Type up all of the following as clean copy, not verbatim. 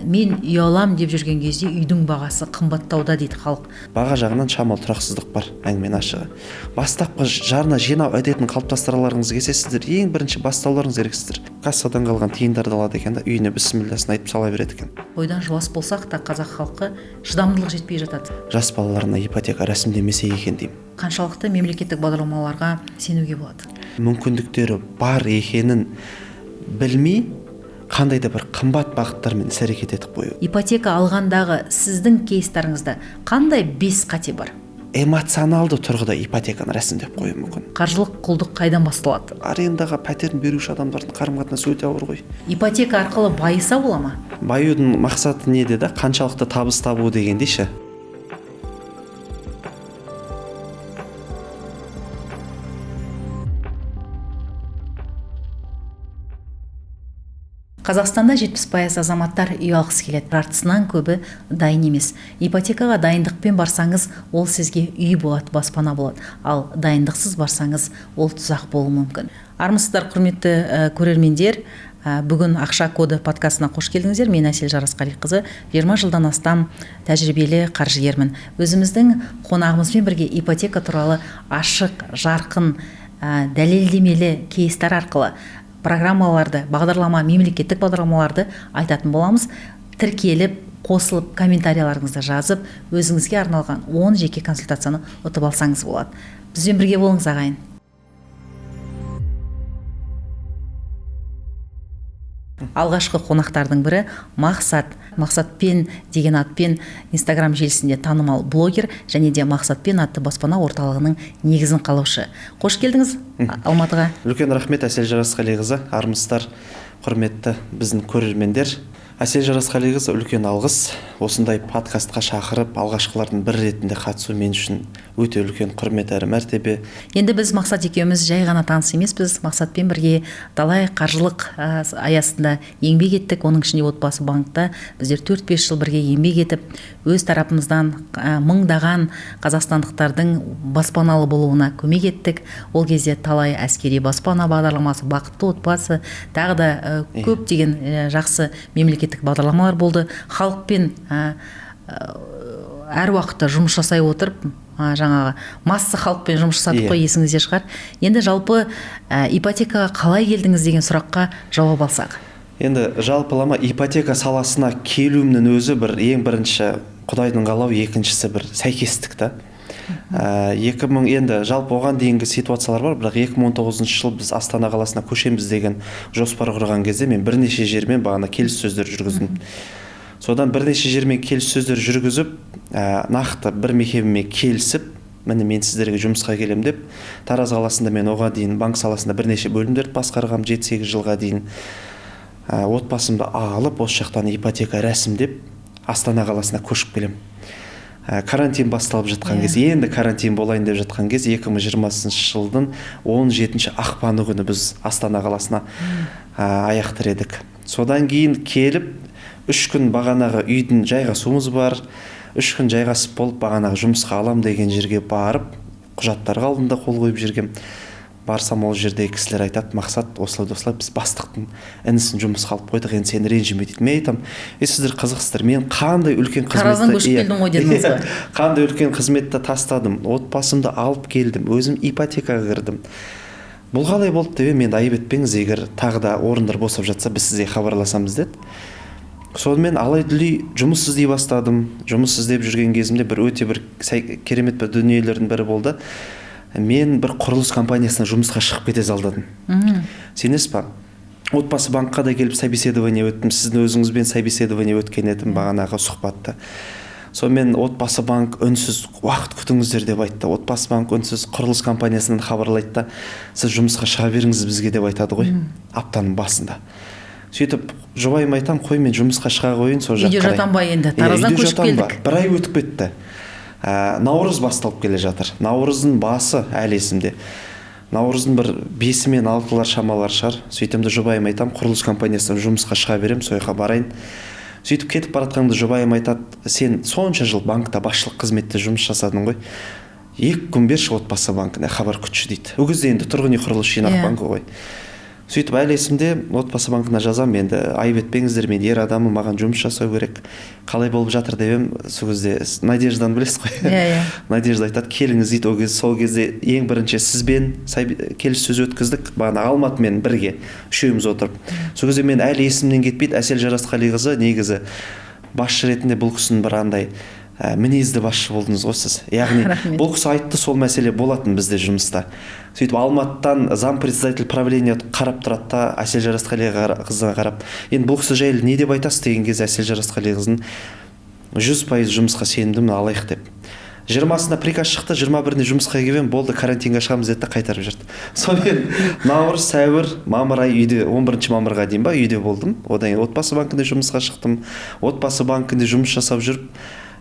Мен үй алам деп жүрген кезде үйдің бағасы қымбаттауда дейді халық. Баға жағынан шамалы тұрақсыздық бар, әңгіменің ашығы. Бастапқы жарна жинау әдетін қалыптастыраларыңыз келсе, сіздер ең бірінші бастауларыңыз керексіздер. Кассадан қалған тиындарды алады екен да, үйіне бісмілласын айтып сала береді екен. Ойдан жуас болсақ та қазақ халқы шыдамдылық жетпей жатады. Жас балаларына ипотека рәсімдемесе екен деймін. Қаншалықты мемлекеттік бағдарламаларға сенуге болады? Мүмкіндіктері бар екенін білмей, қандай да бір қымбат бағыттармен іс әрекет етіп қою. Ипотека алғандағы сіздің кейстарыңызда қандай 5 қате бар? Эмоционалды тұрғыда ипотеканы рәсімдеп қою мүмкін. Қаржылық құлдық қайдан басталады? Арендаға пәтерін беруші адамдардың қарым-қатынасы өте ауыр ғой. Ипотека арқылы байыса бола ма? Баюдың мақсаты неде да? Қаншалықты табыс табу дегенде ше? Қазақстанда 70% азаматтар үй алғысы келеді. Жартысынан көбі дайын емес. Ипотекаға дайындықпен барсаңыз, ол сізге үй болады, баспана болады. Ал дайындықсыз барсаңыз, ол тұзақ болуы мүмкін. Армысыздар, құрметті көрермендер, бүгін Ақша коды подкастына қош келдіңіздер. Мен Әсел Жарасқалиқызы, 20 жылдан астам тәжірибелі қаржыгермін. Өзіміздің қонағымызбен бірге ипотека туралы ашық, жарқын, дәлелдемелі кейстер арқылы программаларды, бағдарлама, мемлекеттік бағдарламаларды айтатын боламыз. Тіркеліп, қосылып, комментарияларыңызды жазып, өзіңізге арналған 10 жеке консультацияны ұтып алсаңыз болады. Бізбен бірге болыңыз, ағайын. Алғашқы қонақтардың бірі Мақсат. Мақсатпен деген атпен Инстаграм желісінде танымал блогер және де Мақсатпен атты баспана орталығының негізін қалаушы. Қош келдіңіз Алматыға. Үлкен рахмет, Әсел Жарасқалиқызы. Армысыздар, құрметті біздің көрермендер. Әсел Жарасқалиқызы, үлкен алғыс. Осындай подкастқа шақырып, алғашқылардың бірі ретінде қатысу мен үшін өте үлкен құрмет әрі мәртебе. Енді біз Мақсат екеуміз жай ғана таныс емеспіз. Мақсатпен бірге талай қаржылық аясында еңбек еттік. Оның ішінде Отбасы банкта біздер 4-5 жыл бірге еңбек етіп, өз тарапымыздан мыңдаған қазақстандықтардың баспаналы болуына көмек еттік. Ол кезде талай әскери баспана бағдарламасы, бақытты отбасы, тағы да көптеген жақсы мемлекеттік бағдарламалар болды. Халықпен әр уақытта жұмыс жасай отырып, жаңағы масса халықпен жұмыс жасадық қой, есіңізде шығар. Енді жалпы ипотекаға қалай келдіңіз деген сұраққа жауап алсақ. Енді жалпылама ипотека саласына келуімнің өзі бір ең бірінші Құдайдың қалауы, екіншісі бір сәйкестік та. 2000 енді жалпы оған дейінгі ситуациялар бар, бірақ 2019 жыл біз Астана қаласына көшеміз деген жоспар құрған кезде мен бірнеше жермен бағана келіссөздер жүргіздім. Содан бірнеше жермен келіссөздер жүргізіп, нақты бір мекемемен келісіп, міне мен сіздерге жұмысқа келем деп, Тараз қаласында мен оған дейін банк саласында бірнеше бөлімдерді басқарғам, 7-8 жылға дейін. Отбасымды алып, осы жақтан ипотека рәсімдеп, Астана қаласына көшіп келем. Карантин басталып жатқан кез, енді карантин болайын деп жатқан кез, 2020 жылдың 17 ақпаны күні біз Астана қаласына аяқ тіредік. Содан кейін келіп, 3 күн бағанағы үйдің жайғасуымыз бар, 3 күн жайғасып болып бағанағы жұмысқа алам деген жерге барып, құжаттарға алдында қол қойып жүргем. Барсам ол жерде кісілер айтады, Мақсат, осылай-осылай біз бастықтың інісін жұмысқа алып қойдық, енді сен ренжіме дейді. Мен айтамын, сіздер қызықсыздар, мен қандай үлкен қызметті Тараздан көшіп келдің ғой дедіңіз ғой. Қандай үлкен қызметті тастадым, отбасымды алып келдім, өзім ипотекаға кірдім. Бұл қалай болды деп едім, енді айып етпеңіз, егер тағы да орындар босап жатса, біз сізге хабарласамыз деді. Сонымен алай-дүлей жұмыс іздей бастадым. Жұмыс іздеп жүрген кезімде бір өте бір керемет бір дүниелердің бірі болды. Мен бір құрылыс компаниясына жұмысқа шығып кете салдадым. Сенесіз ба? Отбасы банкқа да келіп собеседование өттім. Сіздің өзіңізбен собеседование өткен едім бағанағы сұхбатта. Сонымен Отбасы банк үнсіз уақыт күтіңіздер деп айтты. Отбасы банк үнсіз құрылыс компаниясынан хабарлайды да, сіз жұмысқа шыға беріңіз бізге деп айтады ғой, аптаның басында. Сөйтіп жұбайыма айтам, қой мен жұмысқа шыға қояйын, сол жаққа Үйде қарай. жатам ба енді? Тараздан Үйде көшіп жатам ба? келдік. Бір ай өтіп кетті. Наурыз басталып келе жатыр. Наурыздың басы әлі есімде. Наурыздың бір 5 мен 6-лар шамалар шығар. Сөйтемді жұбайыма айтам, құрылыс компаниясынан жұмысқа шыға берем, сол жаққа барайын. Сөйтіп кетіп бара жатқанда жұбайым айтады, сен сонша жыл банкта басшылық қызметте жұмыс жасадың ғой. 2 күн берші Отбасы банкіне хабар күтші дейді. Ол кезде енді тұрғын үй құрылыс жинақ банкі ғой. Сөйтіп әлі есімде, Отбасы банкіне жазамын, енді айып етпеңіздер, мен ер адаммын, маған жұмыс жасау керек, қалай болып жатыр деп едім. Сол кезде Надежданы білесіз ғой. Иә. Надежда айтады, келіңіз дейді. Ол кезде, сол кезде ең бірінші сізбен келіссөз өткіздік, бағана Алматымен бірге үшеуміз отырып. Сол кезде мен әлі есімнен кетпейді, Әсел Жарасқалиқызы негізі басшы ретінде бұл кісінің бір андай мінезді басшы болдыңыз ғой сіз. Яғни Рахмет. бұл кісі айтты, сол мәселе болатын бізде жұмыста. Сөйтіп Алматыдан зам председатель правления қарап тұрады да, Әсел Жарасқалиқызына қарап, енді бұл кісі жайлы не деп айтасыз деген кезде, Әсел Жарасқалиқызының 100% жұмысқа сенімдімін, алайық деп. 20-сына приказ шықты, 21-іне жұмысқа келіп едім, болды, карантинге шығамыз деді да қайтарып жіберді. Сонымен наурыз, сәуір, мамыр айы үйде, 11 мамырға дейін ба үйде болдым. Одан кейін Отбасы банкінде жұмысқа шықтым. Отбасы банкінде жұмыс жасап жүріп,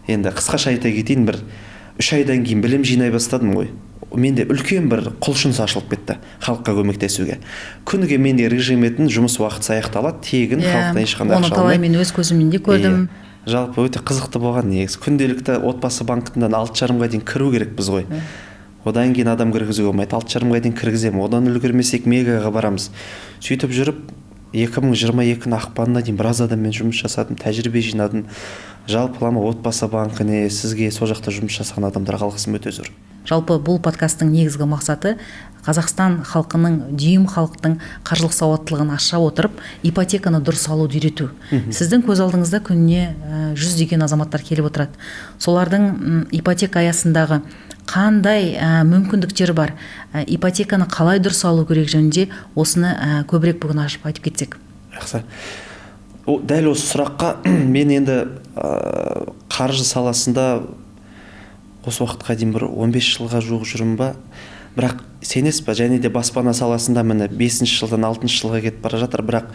енді қысқаша айта кетейін, бір 3 айдан кейін білім жинай бастадым ғой. Менде үлкен бір құлшыныс ашылып кетті халыққа көмектесуге. Күніге менде режим етін, жұмыс уақыты аяқталады, тегін, халықтан ешқандай Оны ақша талай алмай. мен өз көзіммен де көрдім. Иә. Жалпы өте қызықты болған негізі. Күнделікті Отбасы банкінен 6:30-ға дейін кіру керекпіз ғой. Одан кейін адам кіргізуге болмайды. 6:30-ға дейін кіргіземін. Одан үлгермесек Мегаға барамыз. Сөйтіп жүріп 2022 ақпанына дейін біраз адаммен жұмыс жасадым, тәжірибе жинадым. Жалпылама Отбасы банкіне, сізге, сол жақта жұмыс жасаған адамдарға алғысым өте зор. Жалпы бұл подкасттың негізгі мақсаты Қазақстан халқының, дүйім халықтың қаржылық сауаттылығын аша отырып, ипотеканы дұрыс алуды үйрету. Сіздің көз алдыңызда күніне жүздеген азаматтар келіп отырады. Солардың ипотека аясындағы қандай мүмкіндіктері бар, ипотеканы қалай дұрыс алу керек жөнінде осыны көбірек бүгін ашып айтып кетсек. Жақсы. Дәл осы сұраққа мен енді қаржы саласында осы уақытқа дейін бір 15 жылға жуық жүрмін ба, бірақ сенесіз ба, және де баспана саласында міне 5 жылдан 6 жылға кетіп бара жатыр, бірақ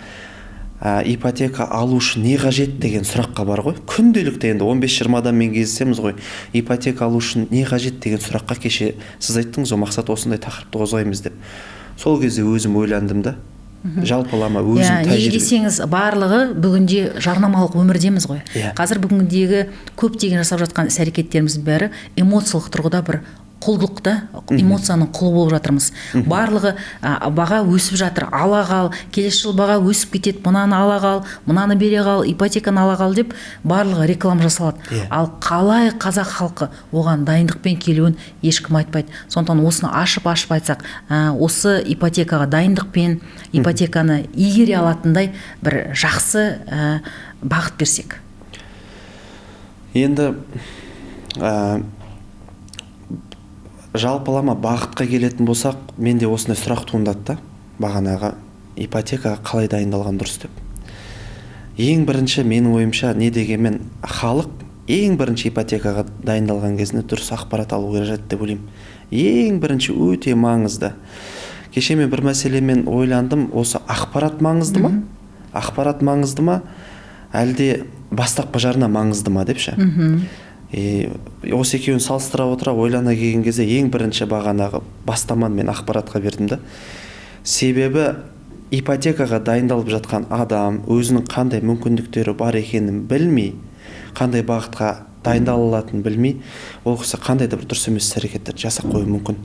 ипотека алу үшін не қажет деген сұраққа бар ғой. Күнделікті енді 15-20 адаммен кездесеміз ғой. Ипотека алу үшін не қажет деген сұраққа кеше сіз айттыңыз ғой, мақсат осындай тақырыпты қозғаймыз деп. Сол кезде өзім ойландым да. Жалпылама өзім Неге тәжірибе. десеңіз, барлығы бүгінде жарнамалық өмірдеміз ғой. Қазір бүгіндегі көптеген жасап жатқан іс-әрекеттеріміздің бәрі эмоциялық тұрғыда бір құлдықта, эмоцияның құлы болып жатырмыз. Барлығы баға өсіп жатыр, ала қал, келесі жыл баға өсіп кетеді, мынаны ала қал, мынаны бере қал, ипотеканы ала қал деп барлығы реклама жасалады. Ал қалай қазақ халқы оған дайындықпен келуін ешкім айтпайды. Сондықтан осыны ашып-ашып айтсақ, осы ипотекаға дайындықпен ипотеканы игере алатындай бір жақсы бағыт берсек. Енді жалпылама бағытқа келетін болсақ, менде осындай сұрақ туындады да, бағанағы ипотекаға қалай дайындалған дұрыс деп. Ең бірінші менің ойымша, не дегенмен халық ең бірінші ипотекаға дайындалған кезінде дұрыс ақпарат алу қажет деп ойлаймын. Ең бірінші өте маңызды. Кеше мен бір мәселемен ойландым, осы ақпарат маңызды ма? Ақпарат маңызды ма? Әлде бастапқы жарна маңызды ма деп ше? Осы екеуін салыстыра отыра ойлана келген кезде ең бірінші бағанағы бастаманы мен ақпаратқа бердім да. Себебі ипотекаға дайындалып жатқан адам өзінің қандай мүмкіндіктері бар екенін білмей, қандай бағытқа дайындала алатынын білмей, ол кісі қандай да бір дұрыс емес іс-әрекеттерді жасап қоюы мүмкін.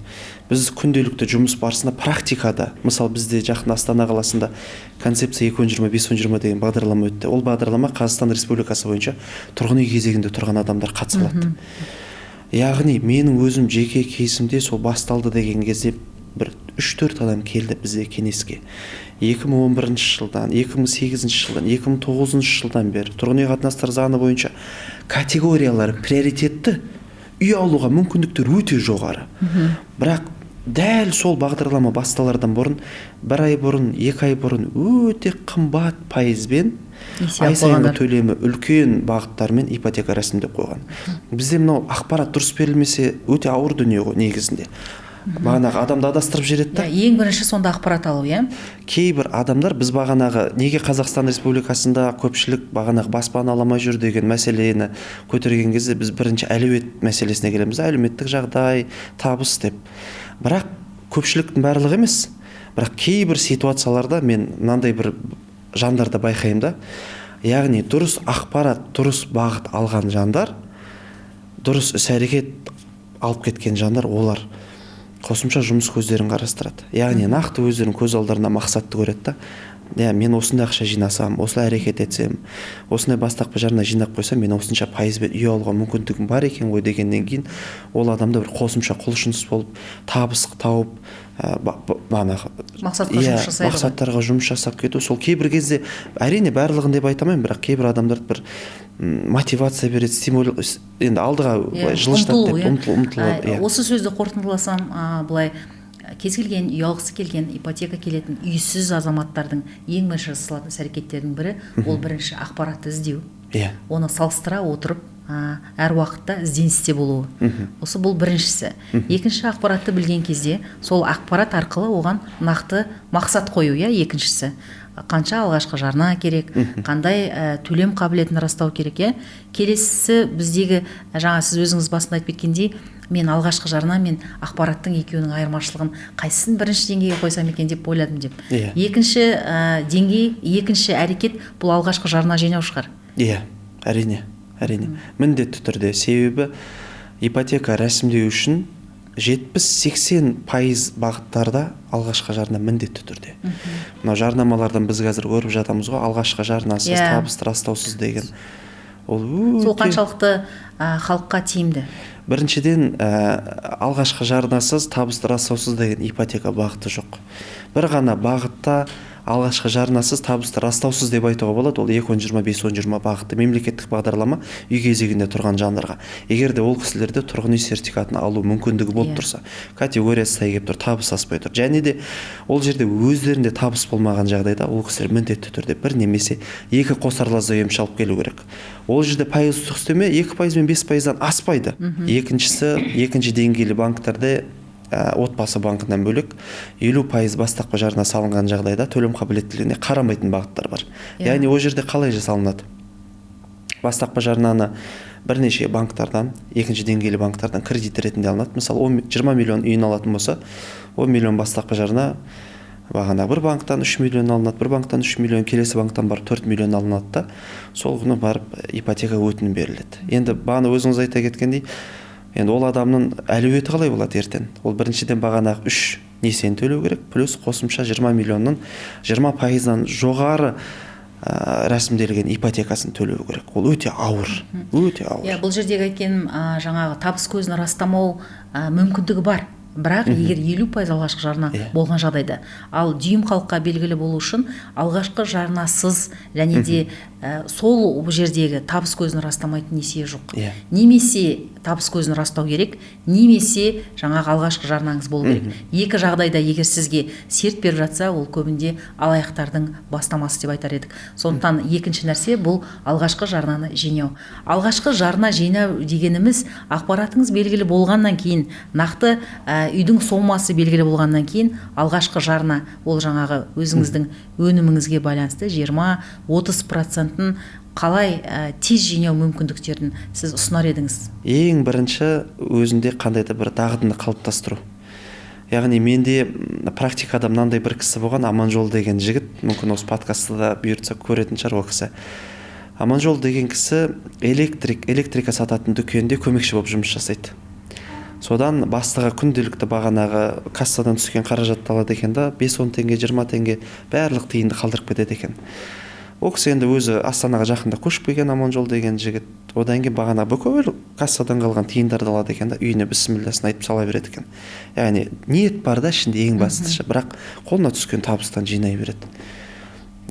Біз күнделікті жұмыс барысында практикада, мысалы бізде жақын Астана қаласында концепция екі он жиырма, бес он жиырма деген бағдарлама өтті. Ол бағдарлама Қазақстан Республикасы бойынша тұрғын үй кезегінде тұрған адамдар қатыса алады. Яғни менің өзім жеке кейсімде сол басталды деген кезде бір үш-төрт адам келді бізде кеңеске. 2011 жылдан, 2008 жылдан, 2009 жылдан бері тұрғын үй қатынастары заңы бойынша категориялары приоритетті үй алуға мүмкіндіктер өте жоғары. Бірақ дәл сол бағдарлама басталардан бұрын, бір ай бұрын, 2 ай бұрын өте қымбат пайызбен Несие ай алып сайынғы қойғандар. төлемі үлкен бағыттармен ипотека рәсімдеп қойған. Бізде мынау ақпарат дұрыс берілмесе өте ауыр дүние ғой негізінде. Бағанағы адамды адастырып жібереді да. Ең бірінші сонда ақпарат алу, иә? Кейбір адамдар біз бағанағы неге Қазақстан Республикасында көпшілік бағанағы баспана ала алмай жүр деген мәселені көтерген кезде біз бірінші әлеует мәселесіне келеміз, әлеуметтік жағдай, табыс деп. Бірақ көпшіліктің барлығы емес. Бірақ кейбір ситуацияларда мен мынандай бір жандарды байқаймын да. Яғни дұрыс ақпарат, дұрыс бағыт алған жандар, дұрыс іс-әрекет алып кеткен жандар, олар Қосымша жұмыс көздерін қарастырады. Яғни нақты өздерінің көз алдарына мақсатты көреді да. Иә, мен осындай ақша жинасам, осылай әрекет етсем, осындай бастапқы жарна жинап қойсам, мен осынша пайызбен үй алуға мүмкіндігім бар екен ғой дегеннен кейін ол адамда бір қосымша құлшыныс болып, табыс тауып, мақсатқа жұмыс жасайды. Мақсаттарға жұмыс жасап кету. Сол кейбір кезде, әрине барлығын деп айта алмаймын, бірақ кейбір адамдар бір мотивация береді, стимул, енді алдыға былай жылжытады деп ұмтылады. Осы сөзді қорытындыласам, былай кез келген үй алғысы келген, ипотека келетін үйсіз азаматтардың ең бірінші жасалатын іс-әрекеттердің бірі ол бірінші ақпаратты іздеу. Оны салыстыра отырып, әр уақытта ізденісте болуы. Осы бұл біріншісі. Екінші, ақпаратты білген кезде сол ақпарат арқылы оған нақты мақсат қою, иә, екіншісі. Қанша алғашқы жарна керек, қандай төлем қабілетін растау керек, иә. Келесісі біздегі, жаңа сіз өзіңіз басында айтып кеткендей, мен алғашқы жарна мен ақпараттың екеуінің айырмашылығын қайсысын бірінші деңгейге қойсам екен деп ойладым деп. Екінші деңгей, екінші әрекет бұл алғашқы жарна жинау шығар. Иә, әрине, әрине. Міндетті түрде, себебі ипотека рәсімдеу үшін 70-80% бағыттарда алғашқы жарна міндетті түрде. Мынау жарнамалардан біз қазір көріп жатамыз ғой, алғашқы жарнасыз, табыс растаусыз деген. Ол өте Сол қаншалықты халыққа тиімді? Біріншіден, алғашқы жарнасыз, табыс растаусыз деген ипотека бағыты жоқ. Бір ғана бағытта алғашқы жарнасыз, табысты растаусыз деп айтуға болады, ол екі он жиырма, бес он жиырма бағытты мемлекеттік бағдарлама үй кезегінде тұрған жандарға. Егер де ол кісілерде тұрғын үй сертификатын алу мүмкіндігі болып тұрса, категориясы сай келіп тұр, табыс аспай тұр. Және де ол жерде өздерінде табыс болмаған жағдайда ол кісілер міндетті түрде бір немесе екі қосарлас заемшы алып келу керек. Ол жерде пайыздық үстеме 2% пен 5%-дан аспайды. Екіншісі, екінші деңгейлі банктерде отбасы банкінен бөлек 50% бастапқы жарна салынған жағдайда төлем қабілеттілігіне қарамайтын бағыттар бар. Яғни ол жерде қалай жасалынады? Бастапқы жарнаны бірнеше банктардан, екінші деңгейлі банктардан кредит ретінде алынады. Мысалы, 20 миллион үйін алатын болса, 10 миллион бастапқы жарна бағана бір банктан 3 миллион алынады, бір банктан 3 миллион, келесі банктан барып 4 миллион алынады да, сол күні барып ипотека өтінім беріледі. Енді бағана өзіңіз айта кеткендей, енді ол адамның әлеуеті қалай болады ертең? Ол біріншіден бағана 3 несиені төлеу керек, плюс қосымша 20 миллионның 20%-дан жоғары рәсімделген ипотекасын төлеу керек. Ол өте ауыр, өте ауыр. Иә, бұл жердегі айтқаным, жаңағы табыс көзін растамау мүмкіндігі бар. Бірақ егер 50% алғашқы жарна болған жағдайда, ал дүйім халыққа белгілі болу үшін алғашқы жарнасыз және де сол жердегі табыс көзін растамайтын несие жоқ. Немесе табыс көзін растау керек, немесе жаңағы алғашқы жарнаңыз болу керек. Екі жағдайда егер сізге серт беріп жатса, ол көбінде алаяқтардың бастамасы деп айтар едік. Сондықтан екінші нәрсе бұл алғашқы жарнаны жинау. Алғашқы жарна жинау дегеніміз ақпаратыңыз белгілі болғаннан кейін, нақты үйдің сомасы белгілі болғаннан кейін алғашқы жарна ол жаңағы өзіңіздің өніміңізге байланысты 20-30%-ын қалай тез жинау мүмкіндіктерін сіз ұсынар едіңіз? Ең бірінші өзінде қандай да бір дағдыны қалыптастыру. Яғни менде практикада мынандай бір кісі болған, Аманжол деген жігіт, мүмкін осы подкастты да бұйыртса көретін шығар ол кісі. Аманжол деген кісі электрика сататын дүкенде көмекші болып жұмыс жасайды. Содан бастығы күнделікті бағанағы кассадан түскен қаражатты алады екен да, 5-10 теңге, 20 теңге барлық тиынды қалдырып кетеді екен. Ол кісі енді өзі Астанаға жақында көшіп келген Аманжол деген жігіт. Одан кейін бағана бүкіл кассадан қалған тиындарды алады екен да, үйіне бісмілласын айтып сала береді екен. Яғни ниет бар да ішінде ең бастысы, бірақ қолына түскен табыстан жинай береді.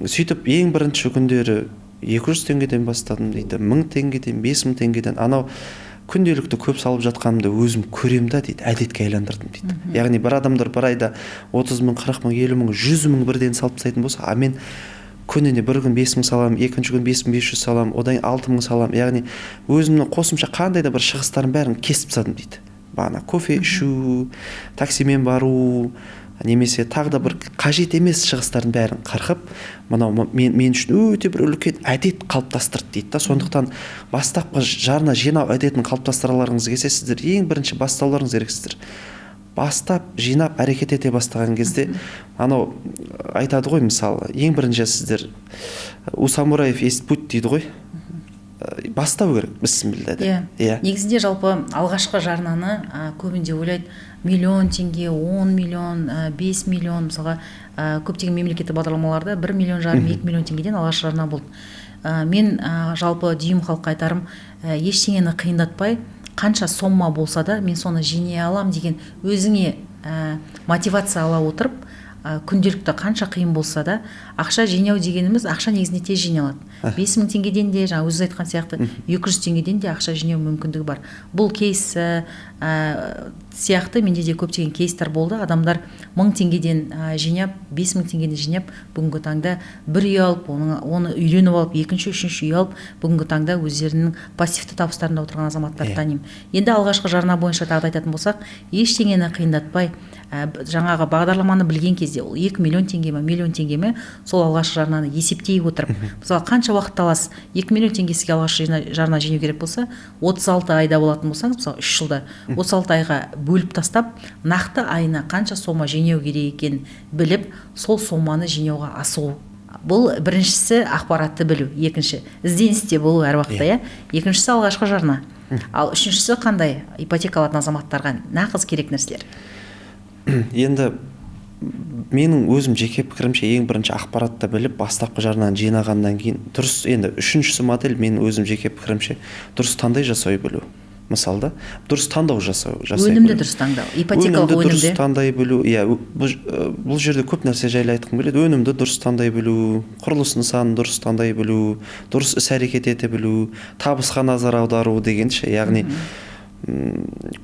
Сөйтіп ең бірінші күндері 200 теңгеден бастадым дейді, 1000 теңгеден, 5000 теңгеден, анау күнделікті көп салып жатқанымды өзім көрем да дейді, әдетке айландырдым дейді. Яғни бір адамдар бір айда 30 мың, 40 мың, 50 мың, 100 мың бірден салып тастайтын болса, а мен күніне бір күн 5 мың салам, екінші күн 5500 салам, одан кейін 6 мың салам. Яғни өзімнің қосымша қандай да бір шығыстардың бәрін кесіп тастадым дейді. Бағана кофе ішу, таксимен бару, немесе тағы да бір қажет емес шығыстардың бәрін қырқып, мынау мен үшін өте бір үлкен әдет қалыптастырды дейді да. Сондықтан бастапқы жарна жинау әдетін қалыптастыраларыңыз келсе, сіздер ең бірінші бастауларыңыз керексіздер. Бастап, жинап, әрекет ете бастаған кезде, анау айтады ғой, мысалы, ең бірінші сіздер у самураев есть путь дейді ғой. Бастау керек, бісміллә деп. Иә. Негізінде жалпы алғашқы жарнаны көбінде ойлайды миллион теңге, 10 миллион, 5 миллион, мысалға, көптеген мемлекеттік бағдарламаларда 1,5 миллион, 2 миллион теңгеден алғашқы жарна болды. Мен жалпы дүйім халыққа айтарым, ештеңені қиындатпай, қанша сомма болса да, мен соны жинай алам деген өзіңе мотивация ала отырып, күнделікті қанша қиын болса да, ақша жинау дегеніміз, ақша негізінде тез жиналады. 5000 теңгеден де, жаңа өзіңіз айтқан сияқты, 200 теңгеден де ақша жинау мүмкіндігі бар. Бұл кейс сияқты менде де көптеген кейстер болды. Адамдар 1000 теңгеден жинап, 5000 теңгеден жинап, бүгінгі таңда бір үй алып, оны үйреніп алып, екінші, үшінші үй алып, бүгінгі таңда өздерінің пассивті табыстарында отырған азаматтарды танимын. Енді алғашқы жарна бойынша тағы да айтатын болсақ, ештеңені қиындатпай, жаңағы бағдарламаны білген кезде, ол 2 миллион теңге ме, миллион теңге ме, сол алғашқы жарнаны есептей отырып, мысалы, қанша уақытта аласыз? 2 миллион теңге сізге алғашқы жарна жинау керек болса, 36 айда болатын болсаңыз, мысалы, 3 жылда 36 айға бөліп тастап, нақты айына қанша сома жинау керек екенін біліп, сол соманы жинауға асығу. Бұл біріншісі ақпаратты білу, екінші ізденісте болу әр уақытта, иә. Екіншісі алғашқы жарна. Ал үшіншісі қандай ипотека алатын азаматтарға нағыз керек нәрселер? Енді менің өзім жеке пікірімше, ең бірінші ақпаратты біліп, бастапқы жарнаны жинағаннан кейін дұрыс, енді үшіншісі модель, менің өзім жеке пікірімше, дұрыс таңдай жасай білу. Мысалы да, дұрыс таңдау жасай өнімді дұрыс таңдау, ипотекалық өнімді дұрыс таңдай білу. Иә, бұл жерде көп нәрсе жайлы айтқым келеді. Өнімді дұрыс таңдай білу, құрылыс нысанын дұрыс таңдай білу, дұрыс іс әрекет ете білу, табысқа назар аудару дегенше, яғни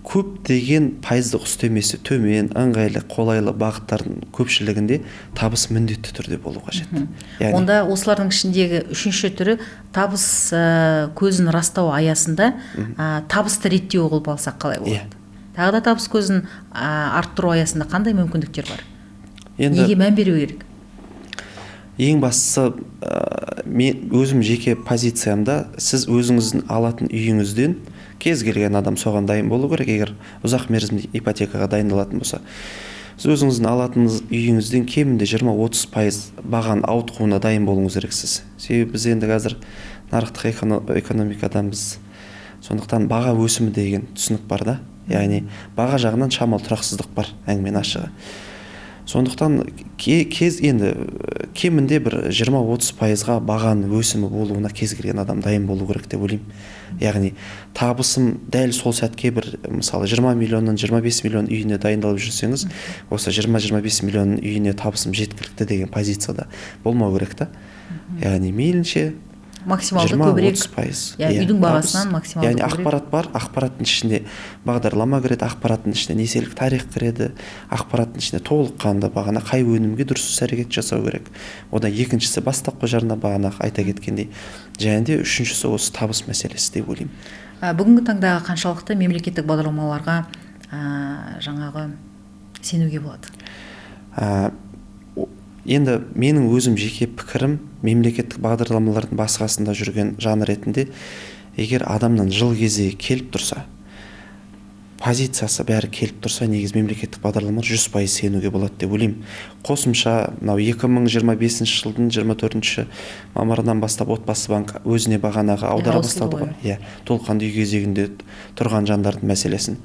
көптеген пайыздық үстемесі төмен, ыңғайлы, қолайлы бағыттардың көпшілігінде табыс міндетті түрде болу қажет. Яғни онда осылардың ішіндегі үшінші түрі табыс көзін растау аясында табысты реттеу қылып алсақ қалай болады? Тағы да табыс көзін арттыру аясында қандай мүмкіндіктер бар? Енді неге мән беру керек? Ең бастысы, мен өзім жеке позициямда, сіз өзіңіздің алатын үйіңізден кез келген адам соған дайын болу керек, егер ұзақ мерзімді ипотекаға дайындалатын болса. Сіз өзіңіздің алатын үйіңізден кемінде 20-30% бағаның ауытқуына дайын болуыңыз керексіз. Себебі біз енді қазір нарықтық экономикадамыз. Сондықтан баға өсімі деген түсінік бар да. Яғни баға жағынан шамалы тұрақсыздық бар, әңгіменің ашығы. Сондықтан кез енді кемінде бір 20-30%-ға бағаның өсімі болуына кез келген адам дайын болу керек деп ойлаймын. Яғни табысым дәл сол сәтке бір, мысалы, 20 миллионнан 25 миллион үйіне дайындалып жүрсеңіз, осы 20-25 миллион үйіне табысым жеткілікті деген позицияда болмау керек та. Яғни мейлінше максималды көбірек 20-30%. Иә, үйдің бағасынан максималды көбірек. Яғни ақпарат бар, ақпараттың ішінде бағдарлама кіреді, ақпараттың ішінде несиелік тарих кіреді, ақпараттың ішінде толыққанды бағана қай өнімге дұрыс іс әрекет жасау керек. Одан екіншісі бастапқы жарна, бағана айта кеткендей, және де үшіншісі осы табыс мәселесі деп ойлаймын. Бүгінгі таңдағы қаншалықты мемлекеттік бағдарламаларға жаңағы сенуге болады? Енді менің өзім жеке пікірім, мемлекеттік бағдарламалардың басқасында жүрген жан ретінде, егер адамнан жыл кезегі келіп тұрса, позициясы бәрі келіп тұрса, негізі мемлекеттік бағдарламалар 100% сенуге болады деп ойлаймын. Қосымша мынау 2025 жылдың 24 мамырынан бастап Отбасы банк өзіне бағанағы аудара бастады ғой. Иә, толыққанды үй кезегінде тұрған жандардың мәселесін.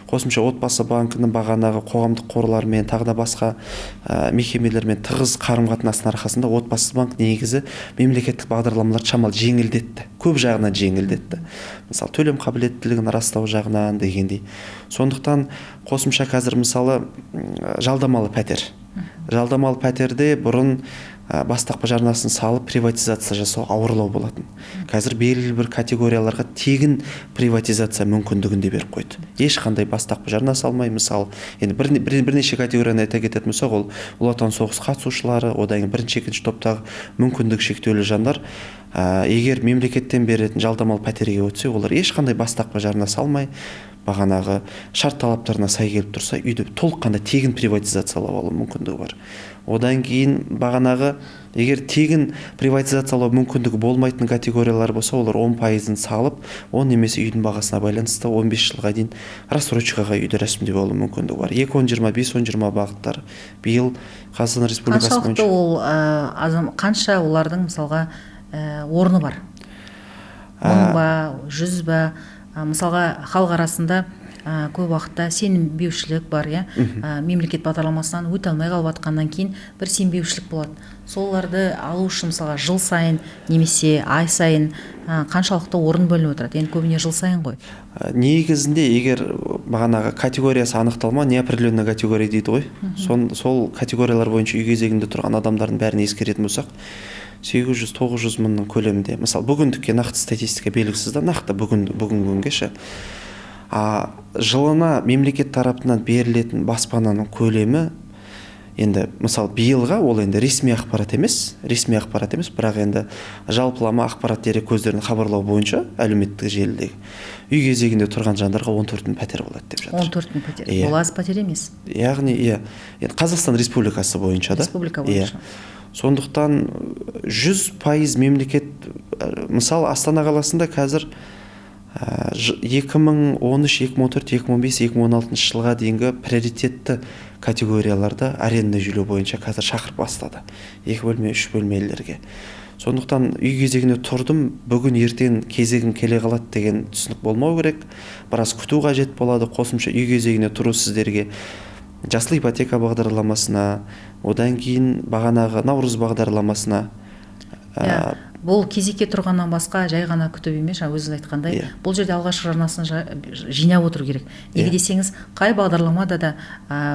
Қосымша Отбасы банкінің бағанағы қоғамдық қорлармен, тағы да басқа мекемелермен тығыз қарым-қатынасының арқасында Отбасы банк негізі мемлекеттік бағдарламаларды шамалы жеңілдетті, көп жағынан жеңілдетті. Мысалы, төлем қабілеттілігін растау жағынан дегендей. Сондықтан қосымша қазір мысалы жалдамалы пәтер. Жалдамалы пәтерде бұрын бастапқы жарнасын салып приватизация жасау ауырлау болатын. Қазір белгілі бір категорияларға тегін приватизация мүмкіндігін де беріп қойды. Ешқандай бастапқы жарна салмай, мысалы, енді бірнеше категорияны айта кететін болсақ, ол Ұлы Отан соғысы қатысушылары, одан кейін бірінші, екінші топтағы мүмкіндігі шектеулі жандар, егер мемлекеттен беретін жалдамалы пәтерге өтсе, олар ешқандай бастапқы жарна салмай, бағанағы шарт талаптарына сай келіп тұрса, үйді толыққанды тегін приватизациялап алу мүмкіндігі бар. Одан кейін бағанағы егер тегін приватизациялау мүмкіндігі болмайтын категориялар болса, олар 10%-ын салып, 10 немесе үйдің бағасына байланысты 15 жылға дейін рассрочкаға үйді рәсімдеп алу мүмкіндігі бар. 2-10-20, 5-10-20 бағыттар. Биыл Қазақстан Республикасы бойынша ол қанша олардың мысалға орны бар? Мың ба, 100 ба? Мысалға, халық арасында көп уақытта сенбеушілік бар, иә, мемлекет бағдарламасынан өте алмай қалып жатқаннан кейін бір сенбеушілік болады. Соларды алу үшін, мысалға, жыл сайын немесе ай сайын қаншалықты орын бөлініп отырады? Енді көбіне жыл сайын ғой. Негізінде, егер бағанағы категориясы анықталма, неопределенный категория дейді ғой, сол категориялар бойынша үй кезегінде тұрған адамдардың бәрін ескеретін болсақ, 800-900 мыңның көлемінде. Мысалы, бүгіндікке нақты статистика белгісіз да, нақты бүгінгі күнге ше. А жылына мемлекет тарапынан берілетін баспананың көлемі енді, мысалы, биылға, ол енді ресми ақпарат емес, бірақ енді жалпылама ақпарат дерек көздерінің хабарлау бойынша, әлеуметтік желідегі үй кезегінде тұрған жандарға 14 мың пәтер болады деп жатыр. 14 мың пәтер. Иә. Ол аз пәтер емес. Яғни, иә, енді Қазақстан Республикасы бойынша да. Республика бойынша. Сондықтан 100% мемлекет, мысалы, Астана қаласында қазір 2013, 2014, 2015, 2016 жылға дейінгі приоритетті категорияларда арендный жүйе бойынша қазір шақырып бастады екі бөлме, үш бөлмелілерге. Сондықтан үй кезегіне тұрдым, бүгін ертең кезегім келе қалады деген түсінік болмау керек, біраз күту қажет болады. Қосымша үй кезегіне тұру сіздерге жасыл ипотека бағдарламасына, одан кейін бағанағы Наурыз бағдарламасына. Иә, бұл кезекке тұрғаннан басқа, жай ғана күтіп емес, жаңа өзіңіз айтқандай, бұл жерде алғашқы жарнасын жинап отыру керек. Неге десеңіз, қай бағдарламада да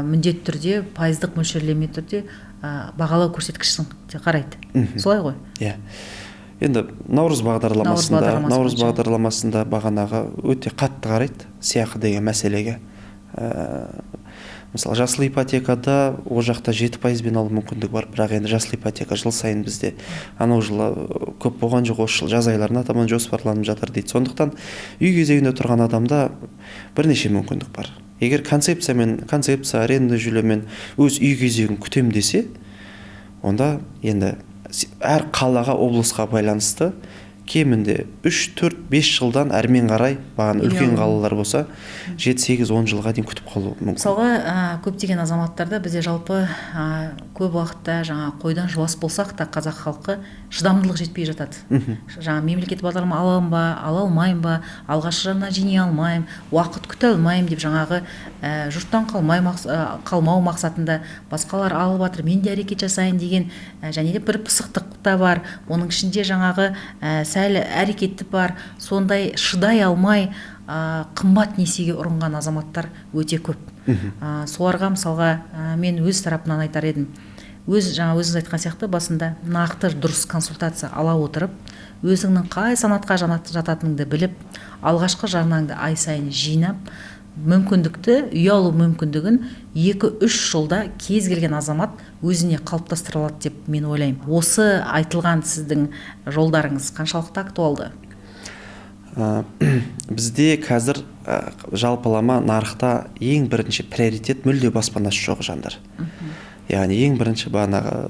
міндетті түрде пайыздық мөлшерлеме түрде бағалау көрсеткішін қарайды. Солай ғой? Иә, енді Наурыз бағдарламасында бағдарламасы Наурыз бойынша. бағдарламасында бағанағы өте қатты қарайды сыйақы деген мәселеге. Мысалы, жасыл ипотекада ол жақта 7%-бен алу мүмкіндігі бар, бірақ енді жасыл ипотека жыл сайын бізде анау жылы көп болған жоқ, осы жылы жаз айларына таман жоспарланып жатыр дейді. Сондықтан үй кезегінде тұрған адамда бірнеше мүмкіндік бар. Егер концепциямен, концепция аренда жүйемен өз үй кезегін күтем десе, онда енді әр қалаға, облысқа байланысты кемінде 3, 4, 5 жылдан әрмен қарай, бағана үлкен қалалар болса, 7, 8, 10 жылға дейін күтіп қалуы мүмкін. Мысалға, көптеген азаматтарда, бізде жалпы көп уақытта жаңа қойдан жуас болсақ та, қазақ халқы шыдамдылық жетпей жатады. Жаңа мемлекет бағдарлама аламын ба, ала алмаймын ба, алғашқы жарна жинай алмаймын, уақыт күте алмаймын деп, жаңағы жұрттан қалмау мақсатында, басқалар алып жатыр, мен де әрекет жасайын деген, және де бір пысықтық та бар, оның ішінде жаңағы сәл әрекеті бар, сондай шыдай алмай қымбат несиеге ұрынған азаматтар өте көп. Соларға, мысалға, мен өз тарапымнан айтар едім, өз жаңа өзіңіз айтқан сияқты, басында нақты дұрыс консультация ала отырып, өзіңнің қай санатқа жататыныңды біліп, алғашқы жарнаңды ай сайын жинап, мүмкіндікті, үй алу мүмкіндігін 2-3 жылда кез келген азамат өзіне қалыптастыра алады деп мен ойлаймын. Осы айтылған сіздің жолдарыңыз қаншалықты актуалды? Бізде қазір жалпылама нарықта ең бірінші приоритет мүлде баспанасы жоқ жандар. Яғни ең бірінші бағанағы,